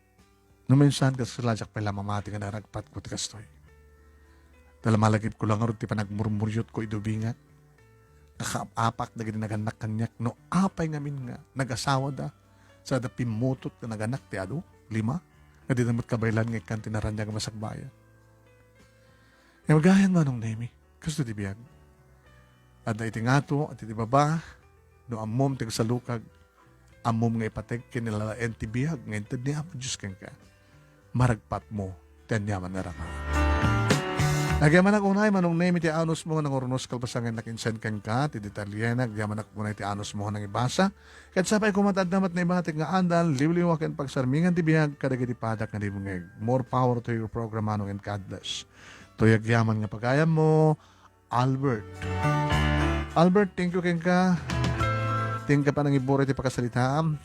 No minsan, kas-, kasla diak pay la mamati nga naragpatko ti kastoy. Ta la malagipko la ngarud ti panagmurmuryotko idi ubingak. Nakaap-apak dagiti nagannak kaniak no apay ngamin nga nagasawada, sada pimmutot nga nagannak ti adu, lima, nga dida met kabaylan nga ikkan ti naraniag a masakbayan. Ngem gayam, Manong Nemi, kastoy ti biag. Adda iti ngato, adda iti baba, no ammom ti agsalukag, ammom nga ipateg ken ilalaen ti biag nga inted ni Apo Dios kenka. Maragpatmo ti aniaman nga raka. Agyamanak unay, Manong Nemi, ti anusmo nga nangurnos kalpasangen nakinsen kenka, ti detalyena, agyamanak unay ti anusmo nga nangibasa. Ket sapay koma ta adda met naibatik nga adal, liwliwa ken pagsarmingan ti biag kadagiti padak nga dimngeg. More power to your program, Manong, and God bless. Toy agyaman nga pagayammo, Albert. Albert, thank you kenka. Thank ka pa nangiburay ti pakasaritaam.